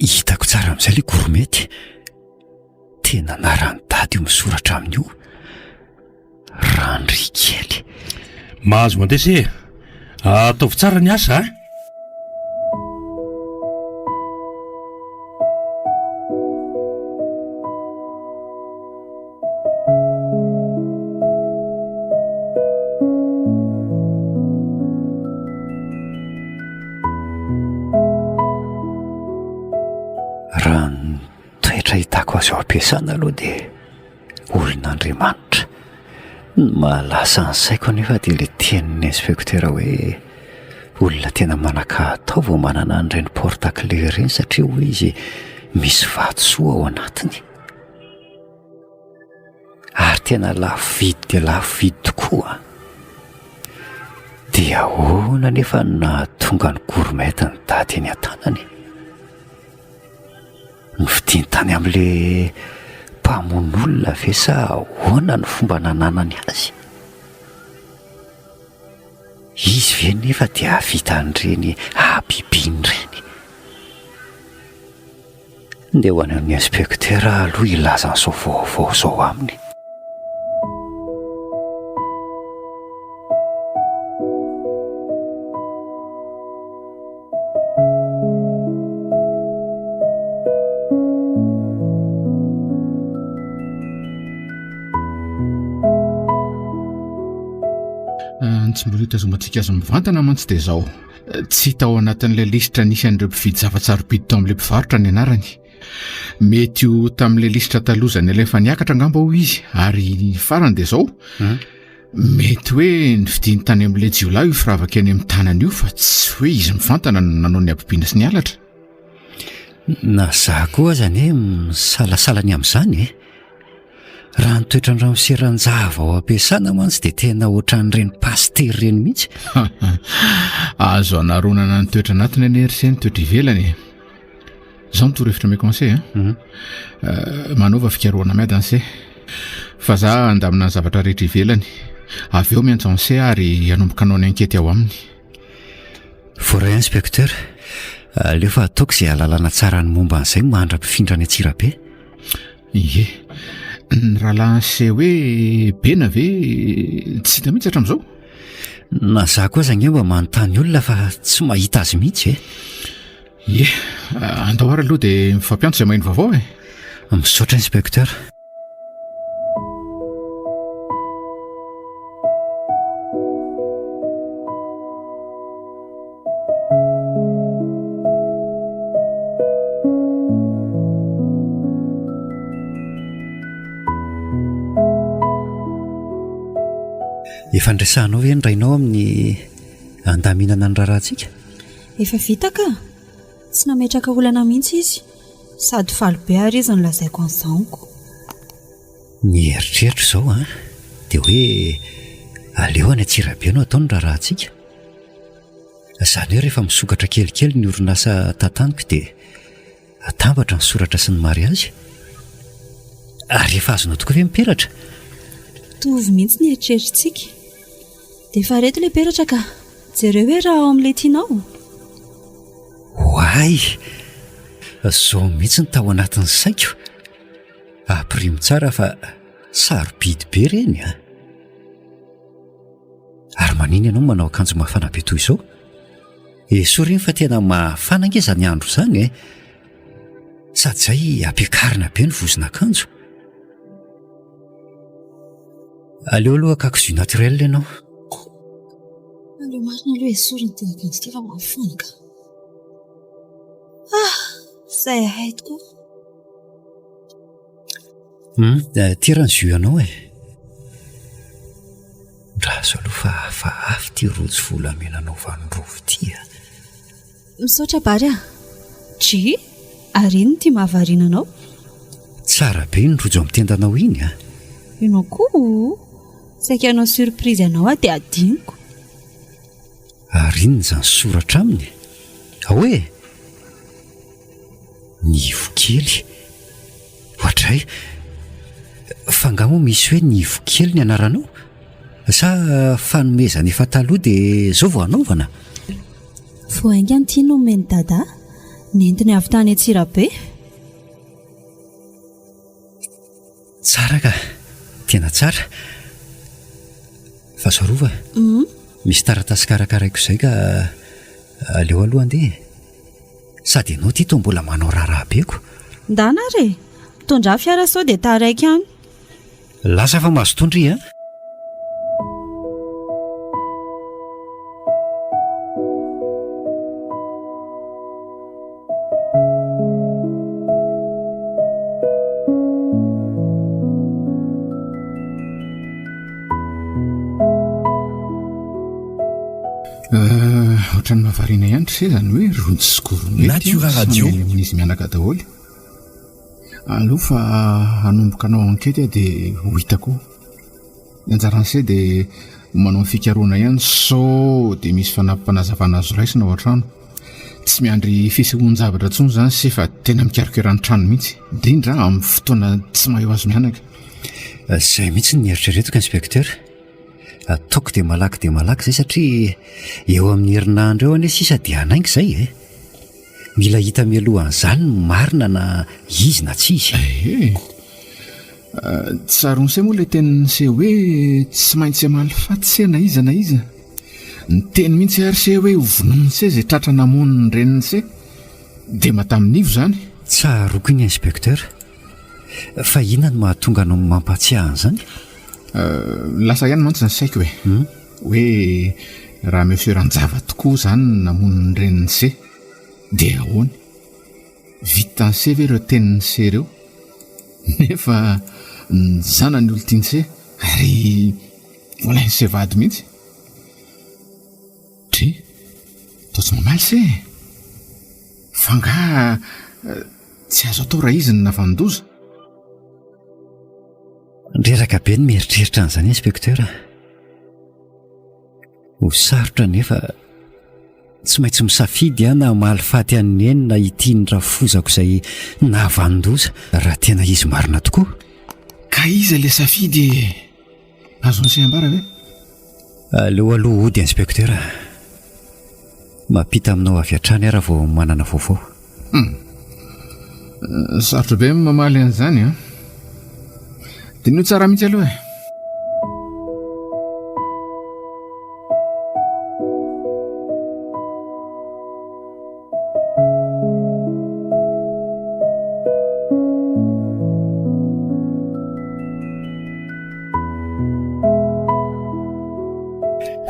hitako tsara amin'izay ilay gourmette. Tena anaran'i Dada io misoratra aminy io. Randry kely. Mahazo mandeha se e. Ataovy tsara ny asa a. Raha ny toetra hitako azy ao am-piasana aloha dia olon'Andriamanitra. Ny mahalasa ny saiko anefa dia ilay tenin'ny inspecteur hoe olona tena manan-kahatao vao manana an'ireny porte clé ireny satria hoy izy misy vatosoa ao anatiny. Ary tena lafo vidy dia lafo vidy tokoa. Dia ahoana anefa no nahatonga ny gourmette ny dada eny an-tanany? Novidiany tany amin'ilay mpamono olona ve sa ahoana ny fomba nananany azy? Izy ve nefa dia hahavita an'ireny habibiana ireny? Ndeha ho any amin'ny inspecteur aho aloha hilaza an'izao vaovao izao aminy. Ny tsy mbola hitazomantsika azy mivantana mantsy dia izao. Tsy hita ao anatin'ilay lisitra nisy an'ireo mpividy zava-tsarobidy tao amin'ilay mpivarotra ny anarany. Mety ho tamin'ilay lisitra taloha izay nalefa niakatra angamba hoy izy, ary ny farany dia izao. Mety hoe nividiany tany amin'ilay jiolahy io firavaka eny amin'ny tanany io fa tsy hoe izy mivantana no nanao ny habibiana sy ny halatra. Na za koa aza anie misalasala ny amin'izany e. Raha ny toetran-dramose Ranjava ao am-piasana mantsy dia tena ohatran'ireny pasitera ireny mihitsy. Azo anaronana ny toetra anatiny anie ry se ny toetra ivelany e. Izao no torohevitra omeko an'se a. Mhm. Eh, manaova fikarohana miadana se. Fa za handamina ny zavatra rehetra ivelany. Avy eo miantso an'se ary hanomboka hanao ny ankety ao aminy. Voaray inspecteur. Aleo fa ataoko izay hahalalana tsara ny momba an'izay mandra-pifindra any Antsirabe. Ie. Ny rahalahin'se hoe Bena ve tsy hita mihitsy hatramin'izao? Na za koa aza ange mba manontany olona fa tsy mahita azy mihitsy e. Ie, andao ary aloha dia mifampiantso izay maheno vaovao e. Misaotra inspecteur. Efa niresahanao ve ny rainao amin'ny andaminana ny raharahantsika? Efa vita ka! Tsy nametraka olana mihitsy izy. Sady faly be ary izy nolazaiko an'izany ko. Ny eritreritro izao an, dia hoe aleo any Antsirabe no atao ny raharahantsika. Izany hoe rehefa misokatra kelikely ny orinasa tantaniko dia atambatra ny soratra sy ny mariazy. Ary efa azonao tokoa ve ny peratra? Mitovy mihitsy ny eritreritsika. Dia efa reto ilay peratra ka! Jereo hoe raha ao amin'ilay tianao. Oay! Izao mihitsy ny tao anatin'ny saiko. Ampirimo tsara fa sarobidy be ireny a! Ary maninona ianao manao akanjo mafana be toy izao? Esory iny fa tena mafana ange izany andro izany e! Sady izay ampiakarina be ny vozon'akanjo. Aleo aloha hakako jus naturel ianao. Aleo marina aloha esorina ity akanjo ity fa mafana ka. Ah! Izay ahay tokoa. Hum, ty raha ny jus anao e. Ndraso aloha fa hafahafa ity rojo volamena anaovan'i Rova ity a. Misaotra Bary a! Dry! Ary inona ity mahavariana anao? Tsara be iny rojo amin'ny tendanao iny a! Ianao koa o! Saika hanao surprise anao aho dia adinoko. Ary inona izany soratra aminy? Ao e! Nivo kely. Oadray! Fa angaha moa misy hoe Nivo kely ny anaranao? Sa fanomezana efa taloha dia izao vao hanaovana? Vao haingana ity nomen'i Dada, nentiny avy tany Antsirabe. Tsara ka! Tena tsara! Fa Sorova, misy taratasy karakaraiko izay ka aleo aloha andeha e! Sady ianao ity toa mbola manao raharaha be ko! Ndana ary e! Mitondrà fiara sao dia taraiky any. Lasa fa mazotoa ndry a! Ohatran'ny mahavariana ihany ry se izany hoe rojo sy gourmet Natura Radio. amin'izy mianaka daholo. Aleo fa hanomboka hanao enquête aho dia ho hitako eo. Ny anjaran'i se dia manao ny fikarohana ihany sao dia misy fanampim-panazavana azo raisina ao an-trano. Tsy miandry fisehoan-javatra intsony izany se fa tena mikaroka ny trano mihitsy, indrindra amin'ny fotoana tsy maha eo azy mianaka. Izay mihitsy no nieritreretiko inspecteur. Ataoko dia malaky dia malaky izay satria eo amin'ny herinandro eo anie sisa dia hanainga izay e. Mila hita mialohan'izany ny marina na izy na tsy izy. Ehe. Tsaroan'se moa ilay tenin'se hoe tsy maintsy hamaly faty se na iza na iza. Niteny mihitsy ary se hoe ho vonoin'se izay tratra namono ny renin'se. Dia mba tamin'ivo izany. Tsaroako iny inspecteur. Fa inona no mahatonga anao mampahatsiahy an'izany? Lasa ihany mantsy ny saiko e. Hoe raha Monsieur Ranjava tokoa izany no namono ny renin'i Se, dia ahoana? Vitan'i Se ve ireo tenin'i Se ireo? Nefa ny zanany olon-tian'i Se ary nalain'i Se vady mihitsy. Dry, toa tsy mamaly Se e! Fa angaha tsy azo atao raha izy no navanon-doza? Reraka be ny mieritreritra an'izany inspecteur a. Ho sarotra nefa tsy maintsy misafidy aho na hamaly faty an'i Neny na ity ny rafozako izay nahavanon-doza raha tena izy marina tokoa. Ka iza ilay safidy e? Azon'i se ambara ve? Aleo aloha hody inspecteur a. Mampita aminao avy hatrany aho raha vao manana vaovao. Hum. Sarotra be ny mamaly an'izany an. Diniho tsara mihitsy aloha e.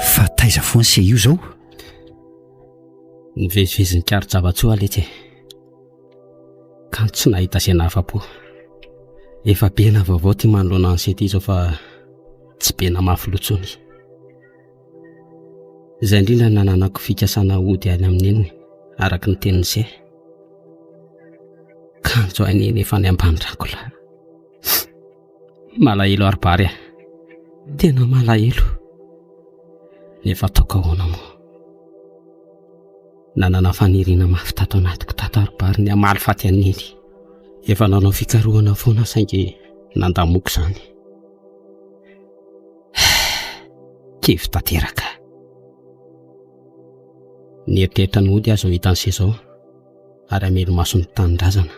Fa taiza foana se io zao? Nivezivezy nikaro-java-tsoa letsy e. Kanjo tsy nahita izay nahafa-po. Efa be na vaovao ty manoloana an'i Sety izao fa tsy be na mafy loha intsony. Izay indrindra no nananako fikasana hody any amin'ny neniny, araka ny tenin'i Se. Kanjo hay neny efa any ambany rako lahy. Malahelo ary Bary a. Tena malahelo. Nefa ataoko ahoana moa? Nanana faniriana mafy tato anatiko tato ary Bary ny hamaly faty an'i Neny. Efa nanao fikarohana foana saingy nandamoko izany. Kivy tanteraka. Nieritreritra ny hody aho izao hitan'i Se izao ary hamelo maso ny tanindrazana.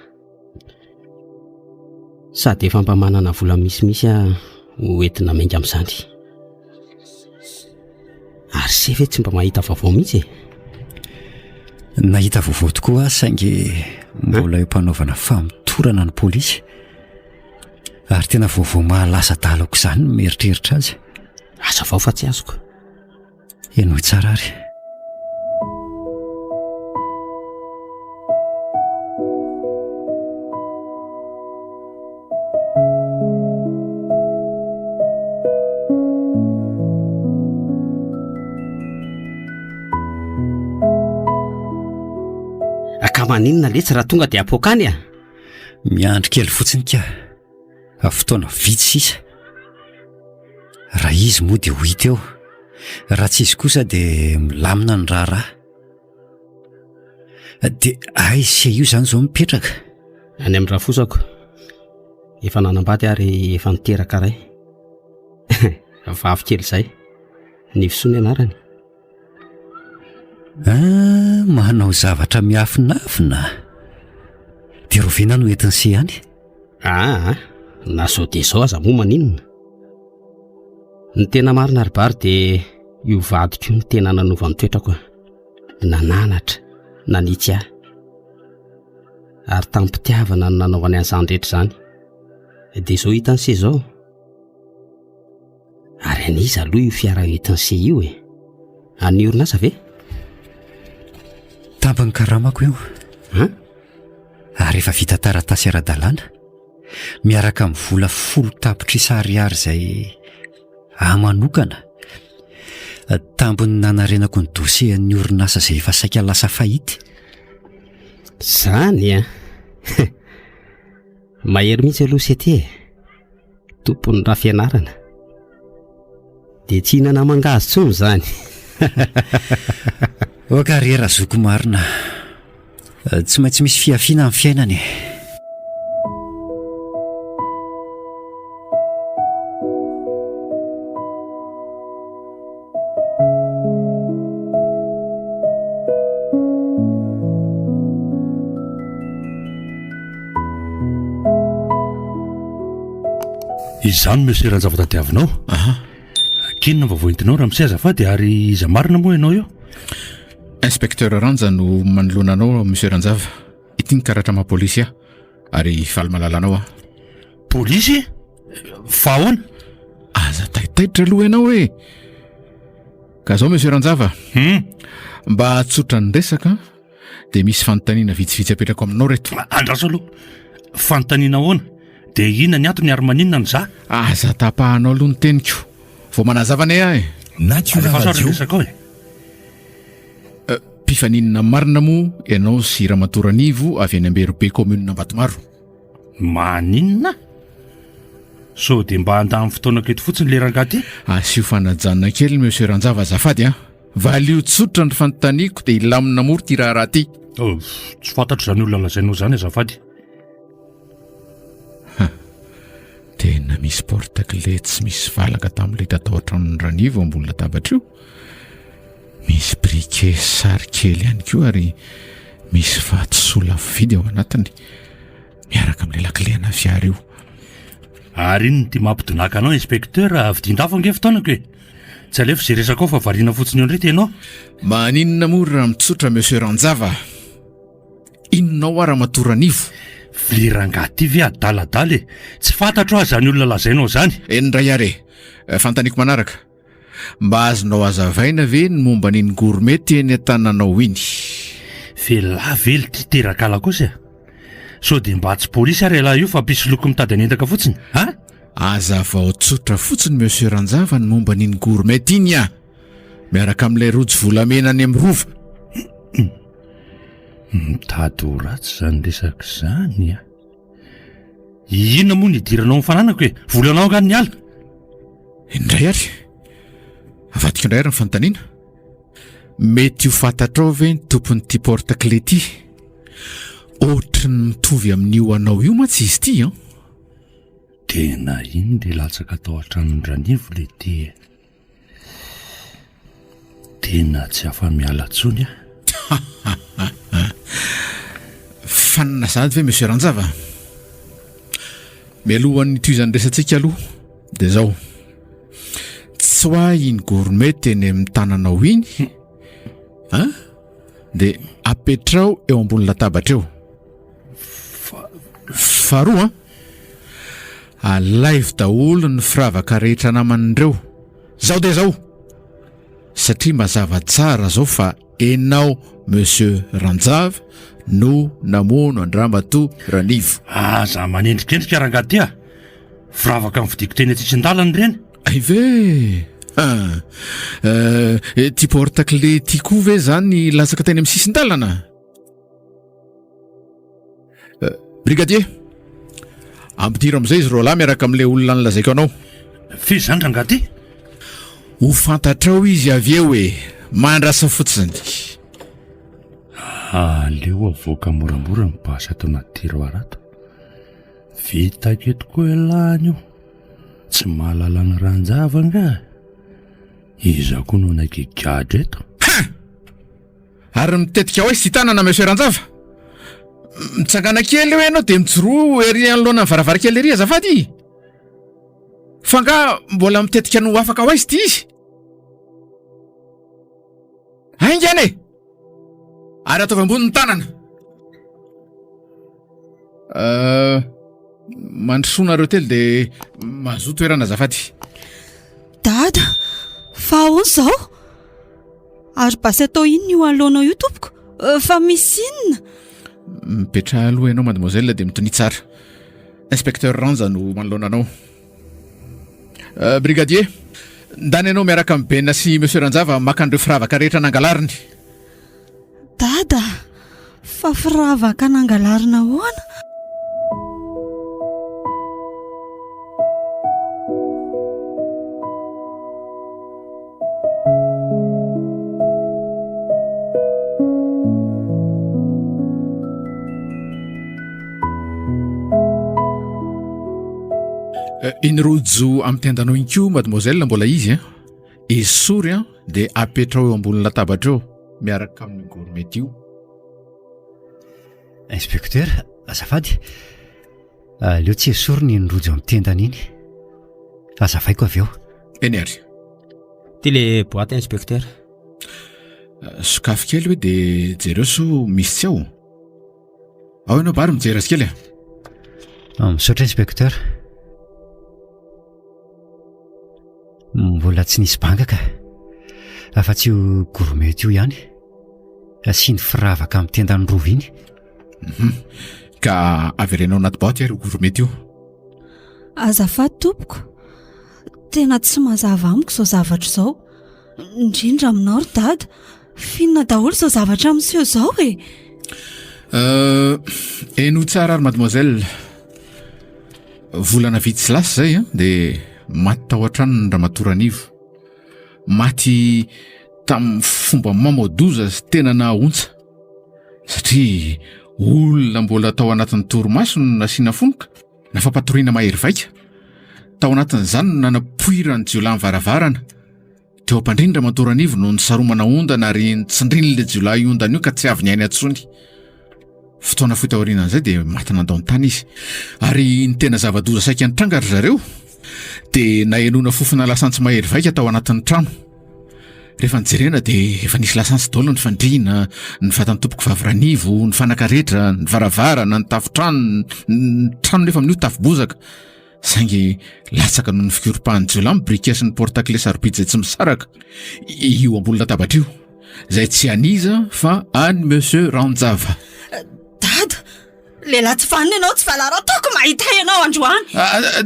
Sady efa mba manana vola misimisy aho ho entina miainga amin'izany. Ary se ve tsy mba mahita vaovao mihitsy e? Nahita vaovao tokoa aho saingy mbola eo am-panaovana famotorana ny polisy. Ary tena vaovao mahalasa adala aok'izany ny mieritreritra azy. Hazavao fa tsy azoko. Henoy tsara ary. Ka maninona letsy raha tonga dia apoaka any a? Miandry kely fotsiny ka. Fotoana vitsy sisa. Raha izy moa dia ho hita eo. Raha tsy izy kosa dia milamina ny raharaha. Dia aiza ise io izany izao mipetraka? Any amin'ny rafozako. Efa nanambady ary efa niteraka ray. Vavy kely izay. Nivosoa ny anarany. Ah, manao zavatra miafinafina. Dia roviana no entin'i se any? Aa, na zao dia zao aza moa maninona? Ny tena marina ry Bary dia io vadiko io no tena nanova ny toetrako a. Nananatra, nanitsy ahy. Ary tamim-pitiavana no nanaovany an'izany rehetra izany. Dia izao hitan'i se izao. Ary an'iza aloha io fiara entin'i se io e? An'ny orinasa ve? Tambin'ny karamako io. An? Ary efa vita taratasy ara-dalàna. Miaraka amin'ny vola folo tapitrisa ariary izay ahy manokana. Tambin'ny nanarenako ny dossier an'ny orinasa izay efa saika lasa faillite. Zany an! Mahery mihitsy aloha se ty e! Tompon'ny raha fianarana. Dia tsy hihinana mangahazo intsony izany. Ok re razoky marina. Tsy maintsy misy fihafiana amin'ny fiainana e. Izany Monsieur Ranjava tadiavinao? Aha. K'inona ny vaovao entinao ramose azafady ary iza marina moa ianao io? Inspecteur Ranja no manoloana anao Monsieur Ranjava. Ity ny karatra maha polisy ahy ary faly mahalala anao aho. Polisy? Fa ahoana? Aza taitaitra aloha ianao e! Ka zao Monsieur Ranjava, Hmm. mba hahatsotra ny resaka dia misy fanontaniana vitsivitsy apetrako aminao reto. Andraso aloha. Fanontaniana ahoana? Dia inona ny antony ary maninona no za? Aza tapahanao aloha ny teniko. Vao manazava anie aho e! Natura Alefaso ary Radio. ny resakao e. Mpifaninona marina moa ianao sy Ramatoa Ranivo avy any Amberobe commune Ambatomaro? Maninona? Sao dia mba handany fotoanako eto fotsiny le rangahy ty? Asio fanajana kely Monsieur Ranjava azafady a! Valio tsotra ny fanontaniako dia hilamina mora ity raharaha ity. Oh, tsy fantatro izany olona lazainao izany azafady. Tena misy porte clé tsy misy valaka tamin'ilay hita tao an-tranon'i Ranivo ambony latabatra io. Misy briquet sary kely ihany koa ary misy vatosoa lafo vidy ao anatiny miaraka amin'ilay lakile ana fiara io. Ary inona ity mampidonaka anao inspecteur? Vidin-dafo ange fotoanako e! Tsy alefa izay resakao fa variana fotsiny eo indray ty ianao. Maninona moa raha mitsotra Monsieur Ranjava? Inona hoa Ramatoa Ranivo? Vle rangahy ty ve adaladala e! Tsy fantatro aho izany olona lazainao izany. Eny indray ary e! Fanontaniako manaraka. Mba azonao hazavaina ve ny momba an'iny gourmet eny an-tananao iny? F'elah ve lty terakala kosa e? Sao dia mba tsy polisy ary elah io fa mpisoloky mitady hanendaka fotsiny a? Hazavao tsotra fotsiny Monsieur Ranjava ny momba an'iny gourmet iny a! Miaraka amin'ilay rojo volamena any amin'ny rova. Mitady ho ratsy izany resaka izany a! Inona moa no idiranao amin'ny fananako e? Volanao angaha ny ala? Indray ary! Avadiko indray ary ny fanontaniana. Mety ho fantatrao ve ny tompon'ity porte clé ity? Ohatry ny mitovy amin'io anao io mantsy izy ity an! Tena iny le latsaka tao an-tranon-dRanivo le ty e! Tena tsy afa-miala tsony aho. Fanina sahady ve Monsieur Ranjava? Mialohan'ny hitohizan'ny resatsika aloha dia zao. Tsy hoa iny gourmet eny amin'ny tananao iny an? Dia apetraho eo ambony latabatra eo. Faharoa an, alaivo daholo ny firavaka rehetra naman'ireo. Zao dia zao! Satria mazava tsara zao fa enao Monsieur Ranjava no namono an-dRamatoa Ranivo. Aza manendrikendrika rangahy ty a! Firavaka novidiako teny an-tsisin-dalana ireny. Hay ve? Ah, eh, ty porte clé ty koa ve zany latsaka teny amin'ny sisin-dalana? Eh, brigadier, ampidiro amin'izay izy roalahy miaraka amin'ilay olona nolazaiko anao. Firy izany rangahy ty? Ho fantatrao izy avy eo e, mandrasa fotsiny. Aleo avoaka moramora ny basy ato anaty tiroir ato. Vitako eto koa elah anio. Tsy mahalala ny ranjava angaha? Iza koa no hanaiky higadra eto? Ha! Ary mitetika ho aiza ity tanana Monsieur Ranjava? Mitsangana kely eo ianao dia mijoroa ery anoloanan'ny varavarankely ery azafady. Fa angaha mbola mitetika ny ho afaka ho aiza ity izy? Haingana e! Ary ataovy ambony ny tanana. Euh, mandrosoa nareo telo dia mahazoa toerana azafady. Dada, fa ahoana izao? Ary basy atao inona io anoloanao io tompoko? Euh, fa misy inona? Mipetraha aloha ianao mademoiselle dia mitonia tsara. Inspecteur Ranja no manoloana anao. Euh, brigadier, ndana ianao miaraka amin'i Bena sy Monsieur Ranjava maka an'ireo firavaka rehetra nangalariny. Dada, fa firavaka nangalarina ahoana? Eh, iny rojo amin'ny tendanao iny koa mademoiselle mbola izy an. Esory an dia apetrao eo ambony latabatra eo miaraka amin'ny gourmette io. Inspecteur, azafady. Aleo tsy esorina iny rojo amin'ny tendany iny. Azavaiko avy eo. Eny ary. Ty le boîte inspecteur. Sokafy kely hoe dia jereo sao misy tsy ao. Ao ianao Bary mijery azy kely a. Ah, misaotra inspecteur. Mbola tsy nisy banga ka. Afa-tsy io gourmette io ihany. Asiany firavaka amin'ny tendan'ny rova iny. Mhm. Ka avereno anaty boîte ary io gourmette io. Azafady tompoko, tena tsy mazava amiko izao zavatra izao, indrindra aminao ry dada, f'inona daholo izao zavatra miseho izao e? Euh, henoy tsara ary mademoiselle. Volana vitsy lasa izay an, dia maty tao an-tranony Ramatoa Ranivo. Maty tamin'ny fomba mamoa-doza sy tena nahaontsa. Satria olona mbola tao anatin'ny torimaso no nasiana fonoka na fampatoriana mahery vaika. Tao anatin'izany no nanapoiran'ny jiolahy ny varavarana. Teo am-pandriany Ramatoa Ranivo no nisaromana ondana ary nitsindrin'ilay jiolahy io ondana io ka tsy avy niaina intsony. Fotoana fohy taorianan'izay dia maty nandao ny tany izy. Ary ny tena zava-doza saika nitranga ry zareo dia nahenoana fofona lasantsy mahery vaika tao anatin'ny trano. Rehefa nijerena dia efa nisy lasantsy daholo ny fandriana, ny vatan'ny tompoko vavy Ranivo, ny fanaka rehetra, ny varavarana, ny tafontrano, ny trano nefa amin'io tafo bozaka. Saingy latsaka noho ny fikoropahan'ny jiolahy ny briquet sy ny porte-clé sarobidy izay tsy misaraka io ambony latabatra io, izay tsy an'iza fa an'i Monsieur Ranjava. Dada, lehilahy tsy vanona ianao, tsy valala ataoko mahita ianao androany. Ah, ah,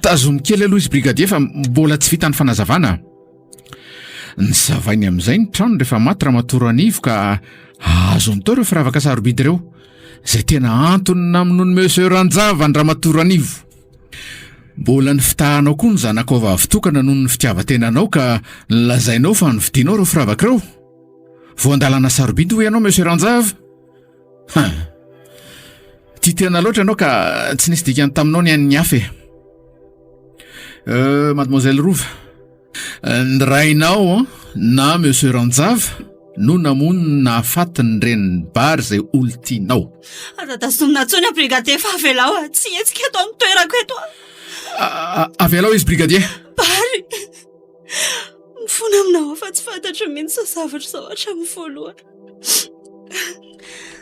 tazomy kely aloha izy brigadier fa mbola tsy vita ny fanazavana. Nisavainy amin'izay ny trano rehefa maty Ramatoa Ranivo ka azony tao ireo firavaka sarobidy ireo, izay tena antony namonoan'i Monsieur Ranjava an-dRamatoa Ranivo. Mbola nifitahanao koa ny zanakao vavy tokana noho ny fitiavan-tenanao ka nolazainao fa novidianao ireo firavaka ireo. Voan-dalana sarobidy hoy ianao Monsieur Ranjava? Ha! Tia tena loatra ianao ka tsy nisy dikany taminao ny an'ny hafa e. Euh, Mademoiselle Rova, Ny rainao na Monsieur Ranjava no namono ny nahafaty ny renin'i Bary izay olon-tianao. Aza tazomina intsony aho brigadier fa avelao aho tsy hihetsika eto amin'ny toerako eto aho. Avelao izy brigadier. Bary, mifona aminao aho fa tsy fantatro mihitsy izao zavatra izao hatramin'ny voalohany.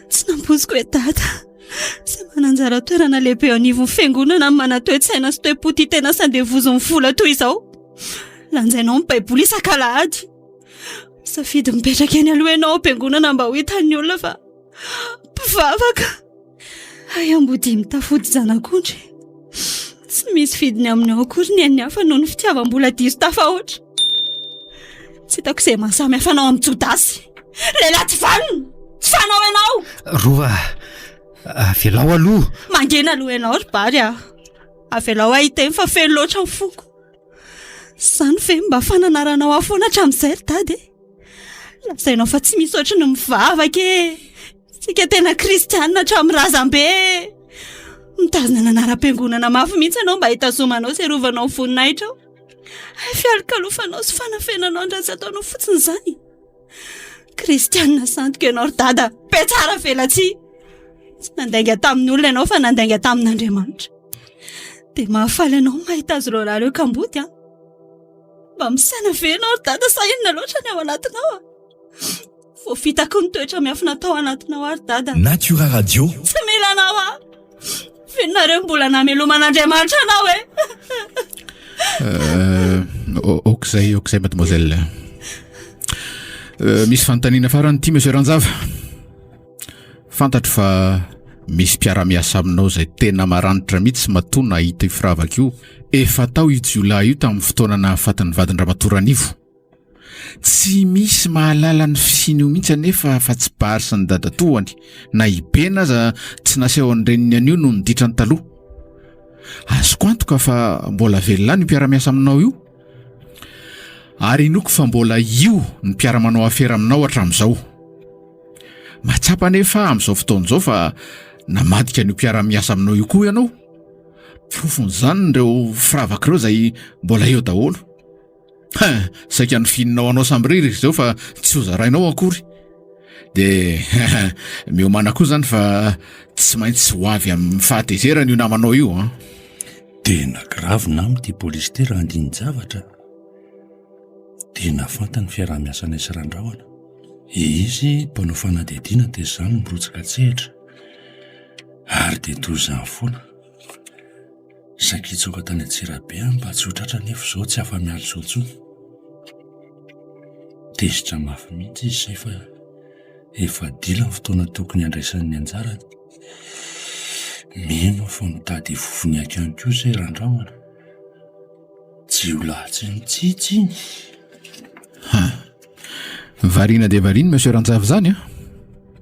Tsy nampoiziko hoe dada izay mananjara toerana lehibe eo anivon'ny fiangonana no manan-toe-tsaina sy toe-po tia tena sy andevozin'ny vola toy izao. Lanjainao ny Baiboly isak'alahady. Misafidy mipetraka eny aloha ianao ao am-piangonana mba ho hitan'ny olona fa mpivavaka. Hay ambodia mitafody zanak'ondry. Tsy misy vidiny aminao akory ny an'ny hafa noho ny fitiavam-bola diso tafahoatra. Tsy hitako izay mahasamy hafa anao amin'i Jodasy. Lehilahy tsy vanona! Tsy fanao ianao! Rova, avelao aloha. Mangina aloha ianao ry Bary a. Avelao aho hiteny fa feno loatra ny foko. Izany ve mba fananaranao ahy foana hatramin'izay ry Dada e? Lazainao fa tsy misy ohatry ny mivavaka e! Tsika tena kristianina hatramin'ny razambe e! Mitazona ny anaram-piangonana mafy mihitsy ianao mba hitazomanao sy hiarovanao ny voninahitrao. Hay fialokalofanao sy fanafenanao ny ratsy ataonao fotsiny izany. Kristianina sandoka ianao ry Dada, be tsara velatsihy. Tsy nandainga tamin'ny olona ianao fa nandainga tamin'Andriamanitra. Dia mahafaly anao ny mahita azy ireo lahy ireo kamboty an. Mba misaina ve ianao ry Dada sa inona loatra ny ao anatinao a? Voafitako ny toetra miafina tao anatinao aho ry Dada. Natura Radio. Tsy mila anao aho. Fenonareo mbola nameloman'Andriamanitra anao e. Euh, ok izay, ok izay mademoiselle. Euh, misy fanontaniana farany ity monsieur Ranjava. Fantatro fa misy mpiara-miasa aminao izay tena maranitra mihitsy matoa nahita io firavaka io. Efa tao io jiolahy io tamin'ny fotoana nahafaty ny vadin-dRamatoa Ranivo. Tsy misy mahalala ny fisian'io mihitsy anefa afa-tsy Bary sy ny dadatoany. Na i Bena aza tsy nasehon'ny reniny an'io noho ny ditrany taloha. Azoko antoka fa mbola velona any io mpiara-miasa aminao io. Ary inoako fa mbola io ny mpiara-manao afera aminao hatramin'izao. Mahatsapa anefa aho amin'izao fotoana izao fa namadika an'io mpiara-miasa aminao io koa ianao. Porofon'izany ireo firavaka ireo izay mbola eo daholo. Ha, saika nofininao anao samirery izy izao fa tsy hozarainao akory. Dia miomàna koa izany fa tsy maintsy ho avy amin'ny fahatezerana io namanao io an. Tena grave nama ity polisy ity raha handini-javatra. Tena fantany ny fiaraha-miasanay sy Randrahona. Izy mpanao fanadihadiana dia izaho no mirotsaka an-tsehatra. Ary dia toy izany foana. Saika hitsoaka tany Antsirabe aho mba tsy ho tratra nefa izao tsy afa-miala izao intsony. Tezitra mafy mihitsy izy izay fa efa dila ny fotoana tokony handraisany ny anjarany. Mino aho fa mitady hifofony aiko ihany koa izay Randrahona. Jiolahy tsy mitsitsy iny. Ha. Variana dia variana Monsieur Ranjavy izany an.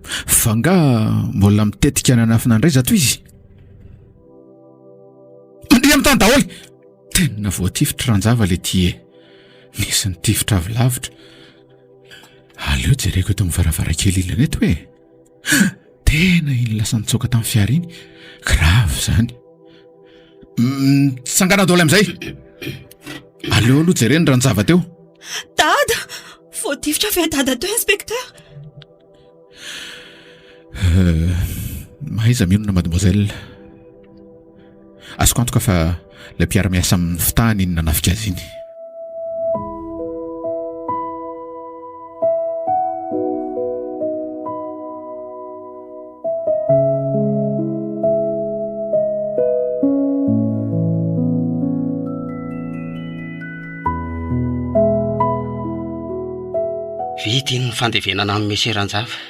Fa angaha mbola mitetika ny hanafina indray zato izy? Mandria amin'ny tany daholo! Tena voatifitry Ranjava le ty e. Nisy nitifitra avy lavitra. Aleo jereko eto amin'ny varavarankely ilany eto e. Tena iny lasa nitsoaka tamin'ny fiara iny. Grave izany. Mitsangana daholo amin'izay. Aleo aloha jereny Ranjava teo. Dada! Voatifitra ve dada teo inspecteur? Euh, mahaiza mionona mademoiselle. Azoko antoka fa ilay mpiara-miasa amin'ny fitahany iny nanafika azy iny. Vita iny ny fandevenana an'i Monsieur Ranjava.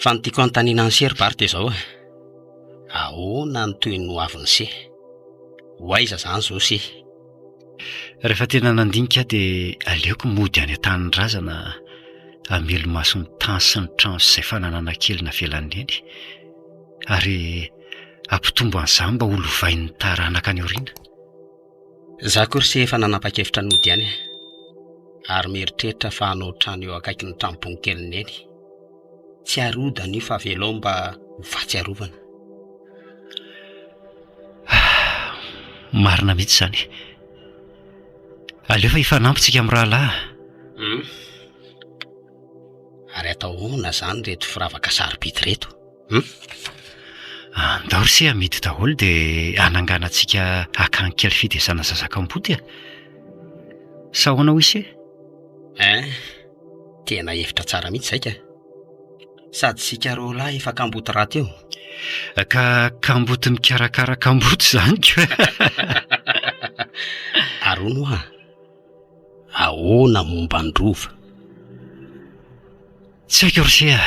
Fa ny tiako hanontaniana an'i Sery Bary dia izao e. Ahoana ny tohin'ny ho avin'i Se? Ho aiza izany izao Se? Rehefa tena nandinika aho dia aleoko mody any an-tanindrazana hamelo-maso ny tany sy ny trano sy izay fananana kely navelan'i Neny ary hampitombo an'izany mba ho lovain'ny taranaka any aoriana. Za koa ry se efa nanapa-kevitra ny hody any ary mieritreritra fa hanao trano eo akaikin'ny tranom-ponkelin'i Neny. Tsy harodana io fa avelao mba ho fahatsiarovana. Marina mihitsy izany. Aleo fa hifanampy tsika mirahalahy. Hum. Ary atao ahoana izany ireto firavaka sarobidy ireto? Hum? Andao ry se amidy daholo dia hananganantsika akany kely fidezana zaza kamboty a! Sa ahoana hoy se? Hein, tena hevitra tsara mihitsy izay ka! Sady isika roalahy efa kamboty rahateo. Ka kamboty mikarakara kamboty izany ka! Ary hono hoa? Ahoana momba an'i Rova? Tsy haiko ry se a!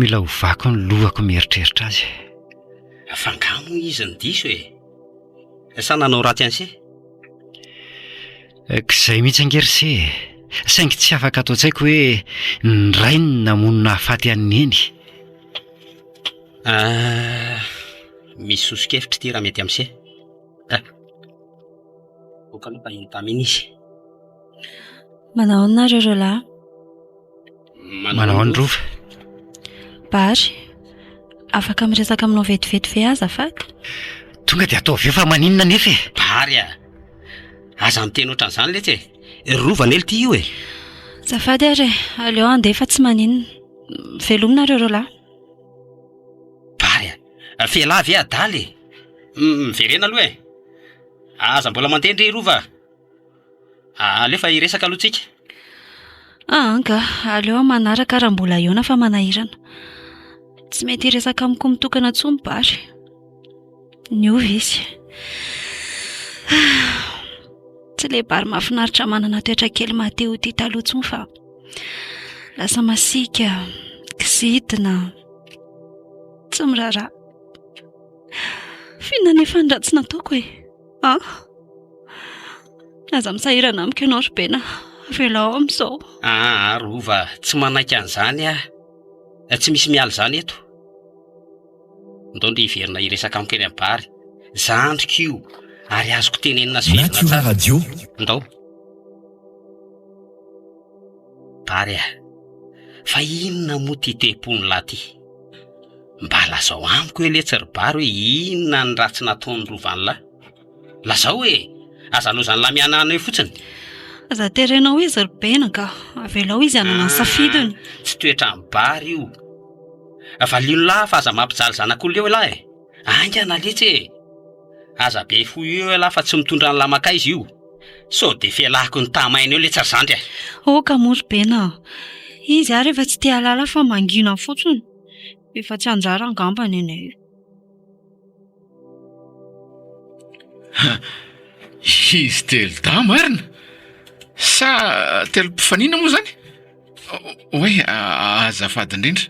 Mila ovako ny lohako mieritreritra azy. Fa angaha moa izy no diso e? Sa nanao ratsy an'i se? K'izay mihitsy ange ry se e! Saingy tsy afaka ato an-tsaiko hoe ny rainy no namono nahafaty an'i Neny. Ah, misy soso-kevitra ity raha mety amin'i se. Eh. Boka aloha fa iny taminy izy. Manao ahoana nareo roalahy? Manao ahoana Rova? Bary, afaka miresaka aminao vetivety ve aho azafady? Tonga dia ataovy eo fa maninona anefa e? Bary a! Aza miteny ohatran'izany letsy e! Rova anie ity io e! Azafady ary e, aleo handeha fa tsy maninona. Veloma nareo roalahy. Bary a! F'ialahy ve adala e? Miverena aloha e! Aza mbola mandeha ndry Rova a! Aleo fa hiresaka aloha tsika. Aa ka, aleo aho manaraka raha mbola hihaona fa manahirana. Tsy mety hiresaka amiko mitokana intsony Bary. Niova izy. Tsy ilay Bary mahafinaritra manana toetra kely maha te ho tia taloha intsony fa lasa masiaka, kizitina, tsy miraharaha. F'inona anefa ny ratsy nataoko e? An? Aza misahirana amiko ianao ry Bena, avelao amin'izao. Aa Rova, tsy manaiky an'izany aho. Tsy misy miala izany eto. Ndao ndry hiverina hiresaka amiko eny amin'ny bary. Zandriko io, ary azoko tenenina sy fehezina Natura tsara. Radio. Ndao. Bary a! Fa inona moa ity toe-pon'lah ity? Mba lazao amiko hoe letsy ry Bary hoe inona ny ratsy nataon'ny rovan'lah? Lazao e! Aza lozan'lah mihanahana eo fotsiny. Aza terenao izy ry Bena ka! Avelao izy hanana ny safidiny. Ah, tsy toetran'i Bary io. Valion'lah fa aza mampijaly zanak'olona eo elah e! Haingana letsy e! Aza be fo eo elah fa tsy mitondra an'lah mankaiza io. Sao dia fialako ny tamaina eo letsy ry zandry a! Aoka moa ry Bena a! Izy ary efa tsy te hahalala fa mangina fotsiny. Efa tsy anjara angamba nenay. Izy telo dahy marina? Sa telo mpifanina moa zany? Oay, azafady indrindra.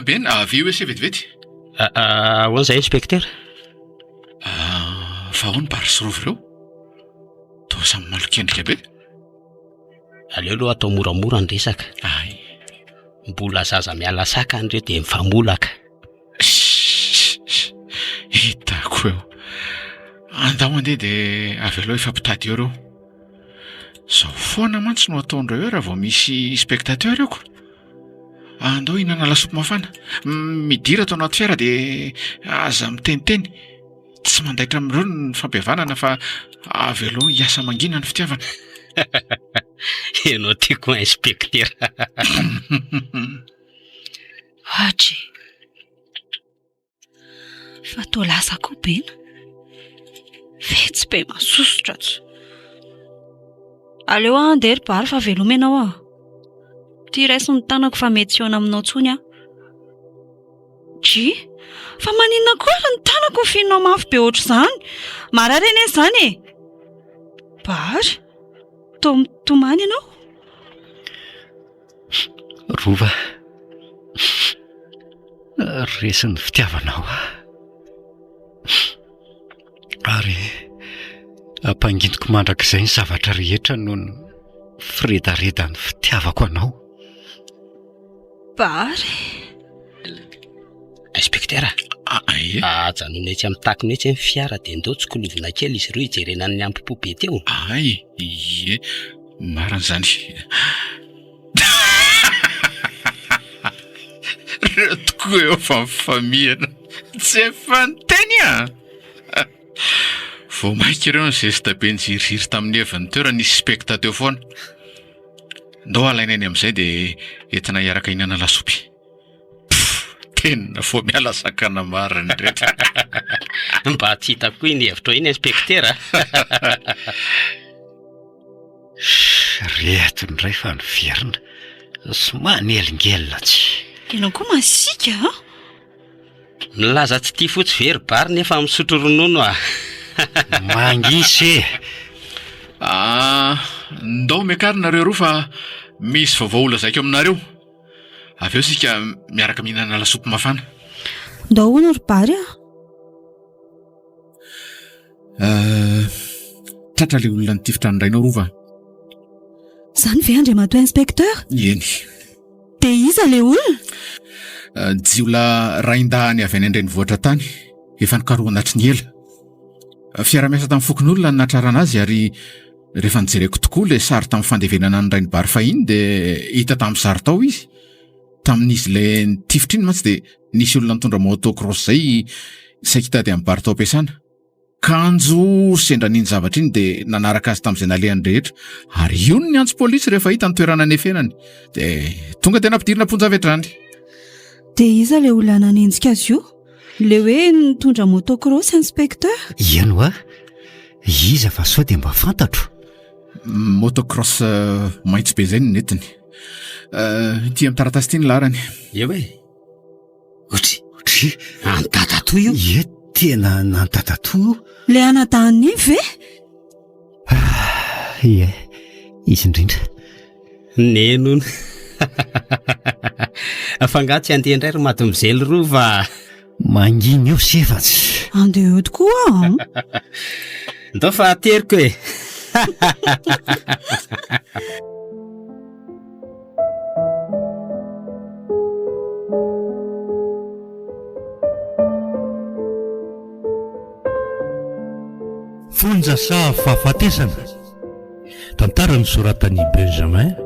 Bena, avia eo ese vetivety. Ahoana izay inspecteur? Fa ahoana Bary sy Rova ireo? Toa samy malokendrika be. Aleo aloha atao moramora ny resaka. Ay. Mbola zaza miala sakany ireo dia mifamolaka. Shh! Hitako eo. Andao andeha dia avelao hifampitady eo ireo. Izao foana mantsy no ataondreo eo raha vao misy spectateur eo ko. Andao hihinana lasopy mafana. Midira ato anaty fiara dia aza miteniteny. Tsy mandaitra amin'ireo ny fampihavanana fa avelao hiasa mangina ny fitiavana. Ianao tiako inspecteur. Ohatry e. Fa toa lasa koa Bena. Fetsy be masosotra tsy. Aleo aho handeha ry Bary fa veloma ianao ah. Ity raiso ny tanako fa mety tsy hihaona aminao intsony aho. Dry, fa maninona koa ary ny tanako no fihinao mafy be ohatr'izany? Marary anie izany e! Bary, toa mitomany ianao? Rova, resin'ny fitiavanao aho. Ary ampanginiko mandrakizay ny zavatra rehetra noho ny firedaredan'ny fitiavako anao. Bary. Inspecteur Ah, eh. ajanona etsy amin'ny takona etsy ny fiara dia ndao tsikolovina kely izy ireo hijerena ny ampo be teo. Ay, ie, marina izany. Reo tokoa eo fa mifamihana. Tsy efa niteny ah. Vao mainka ireo nizesta be niziriziry tamin'ny heviny teo raha nisy spectateur teo foana. Ndao alaina eny amin'izay dia entina hiaraka hihinana lasopy. Pff, tena vao miala sakana marina ireto. Mba tsy hitako koa iny hevitrao iny inspecteur a. Reto indray fa niverina. Somary manelingelina tsy. Ianao koa masiaka a! Milaza tsy tia fotsy ve ry Bary nefa misotro ronono a! Mangisa e! Ah, ndao miakary nareo roa fa misy vaovao holazaiko aminareo. Avy eo isika miaraka mihinana lasopy mafana. Ndao hono ry Bary a! Euh, tratra ilay olona nitifitra ny rainao Rova. Izany ve Andriamatoa Inspecteur? Eny. Dia iza ilay olona? Euh, jiolahy raindahiny avy any an-drenivohitra tany, efa nokarohina hatry ny ela. Fiara-miasa tamin'ny fokonolona no nahatrarana azy ary rehefa nojereko tokoa ilay sary tamin'ny fandevenana ny rain'i Bary fahiny dia hita tamin'ny sary tao izy. Tamin'izy ilay nitifitra iny mantsy dia nisy olona nitondra moto cross izay saika hitady an'i Bary tao am-piasana. Kanjo sendra an'iny zavatra iny dia nanaraka azy tamin'izay nalehany rehetra ary io no niantso polisy rehefa hita ny toerana nefenany. Dia tonga dia nampidirina am-ponja avy hatrany. Dia iza ilay olona nanenjika azy io? Le hoe nitondra motocross inspecteur? Iany hoa, iza fa sao dia mba fantatro? Motocross maitso be izay no nentiny. Ity amin'ny taratasy ity ny laharany. Eo e! Otry! Otry! An'i dadatoa io! Ie, tena an'i dadatoa io! Le anadahin'iny ve? Ah, ie, izy indrindra. Neny hono. Fa angaha tsy handeha indray ry mademoiselle Rova? Mangina eo sefatsy. Andeha eo tokoa aho an. Ndao fa ateriko e. Fonja sa fahafatesana? Tantara nosoratan'i Benjamin.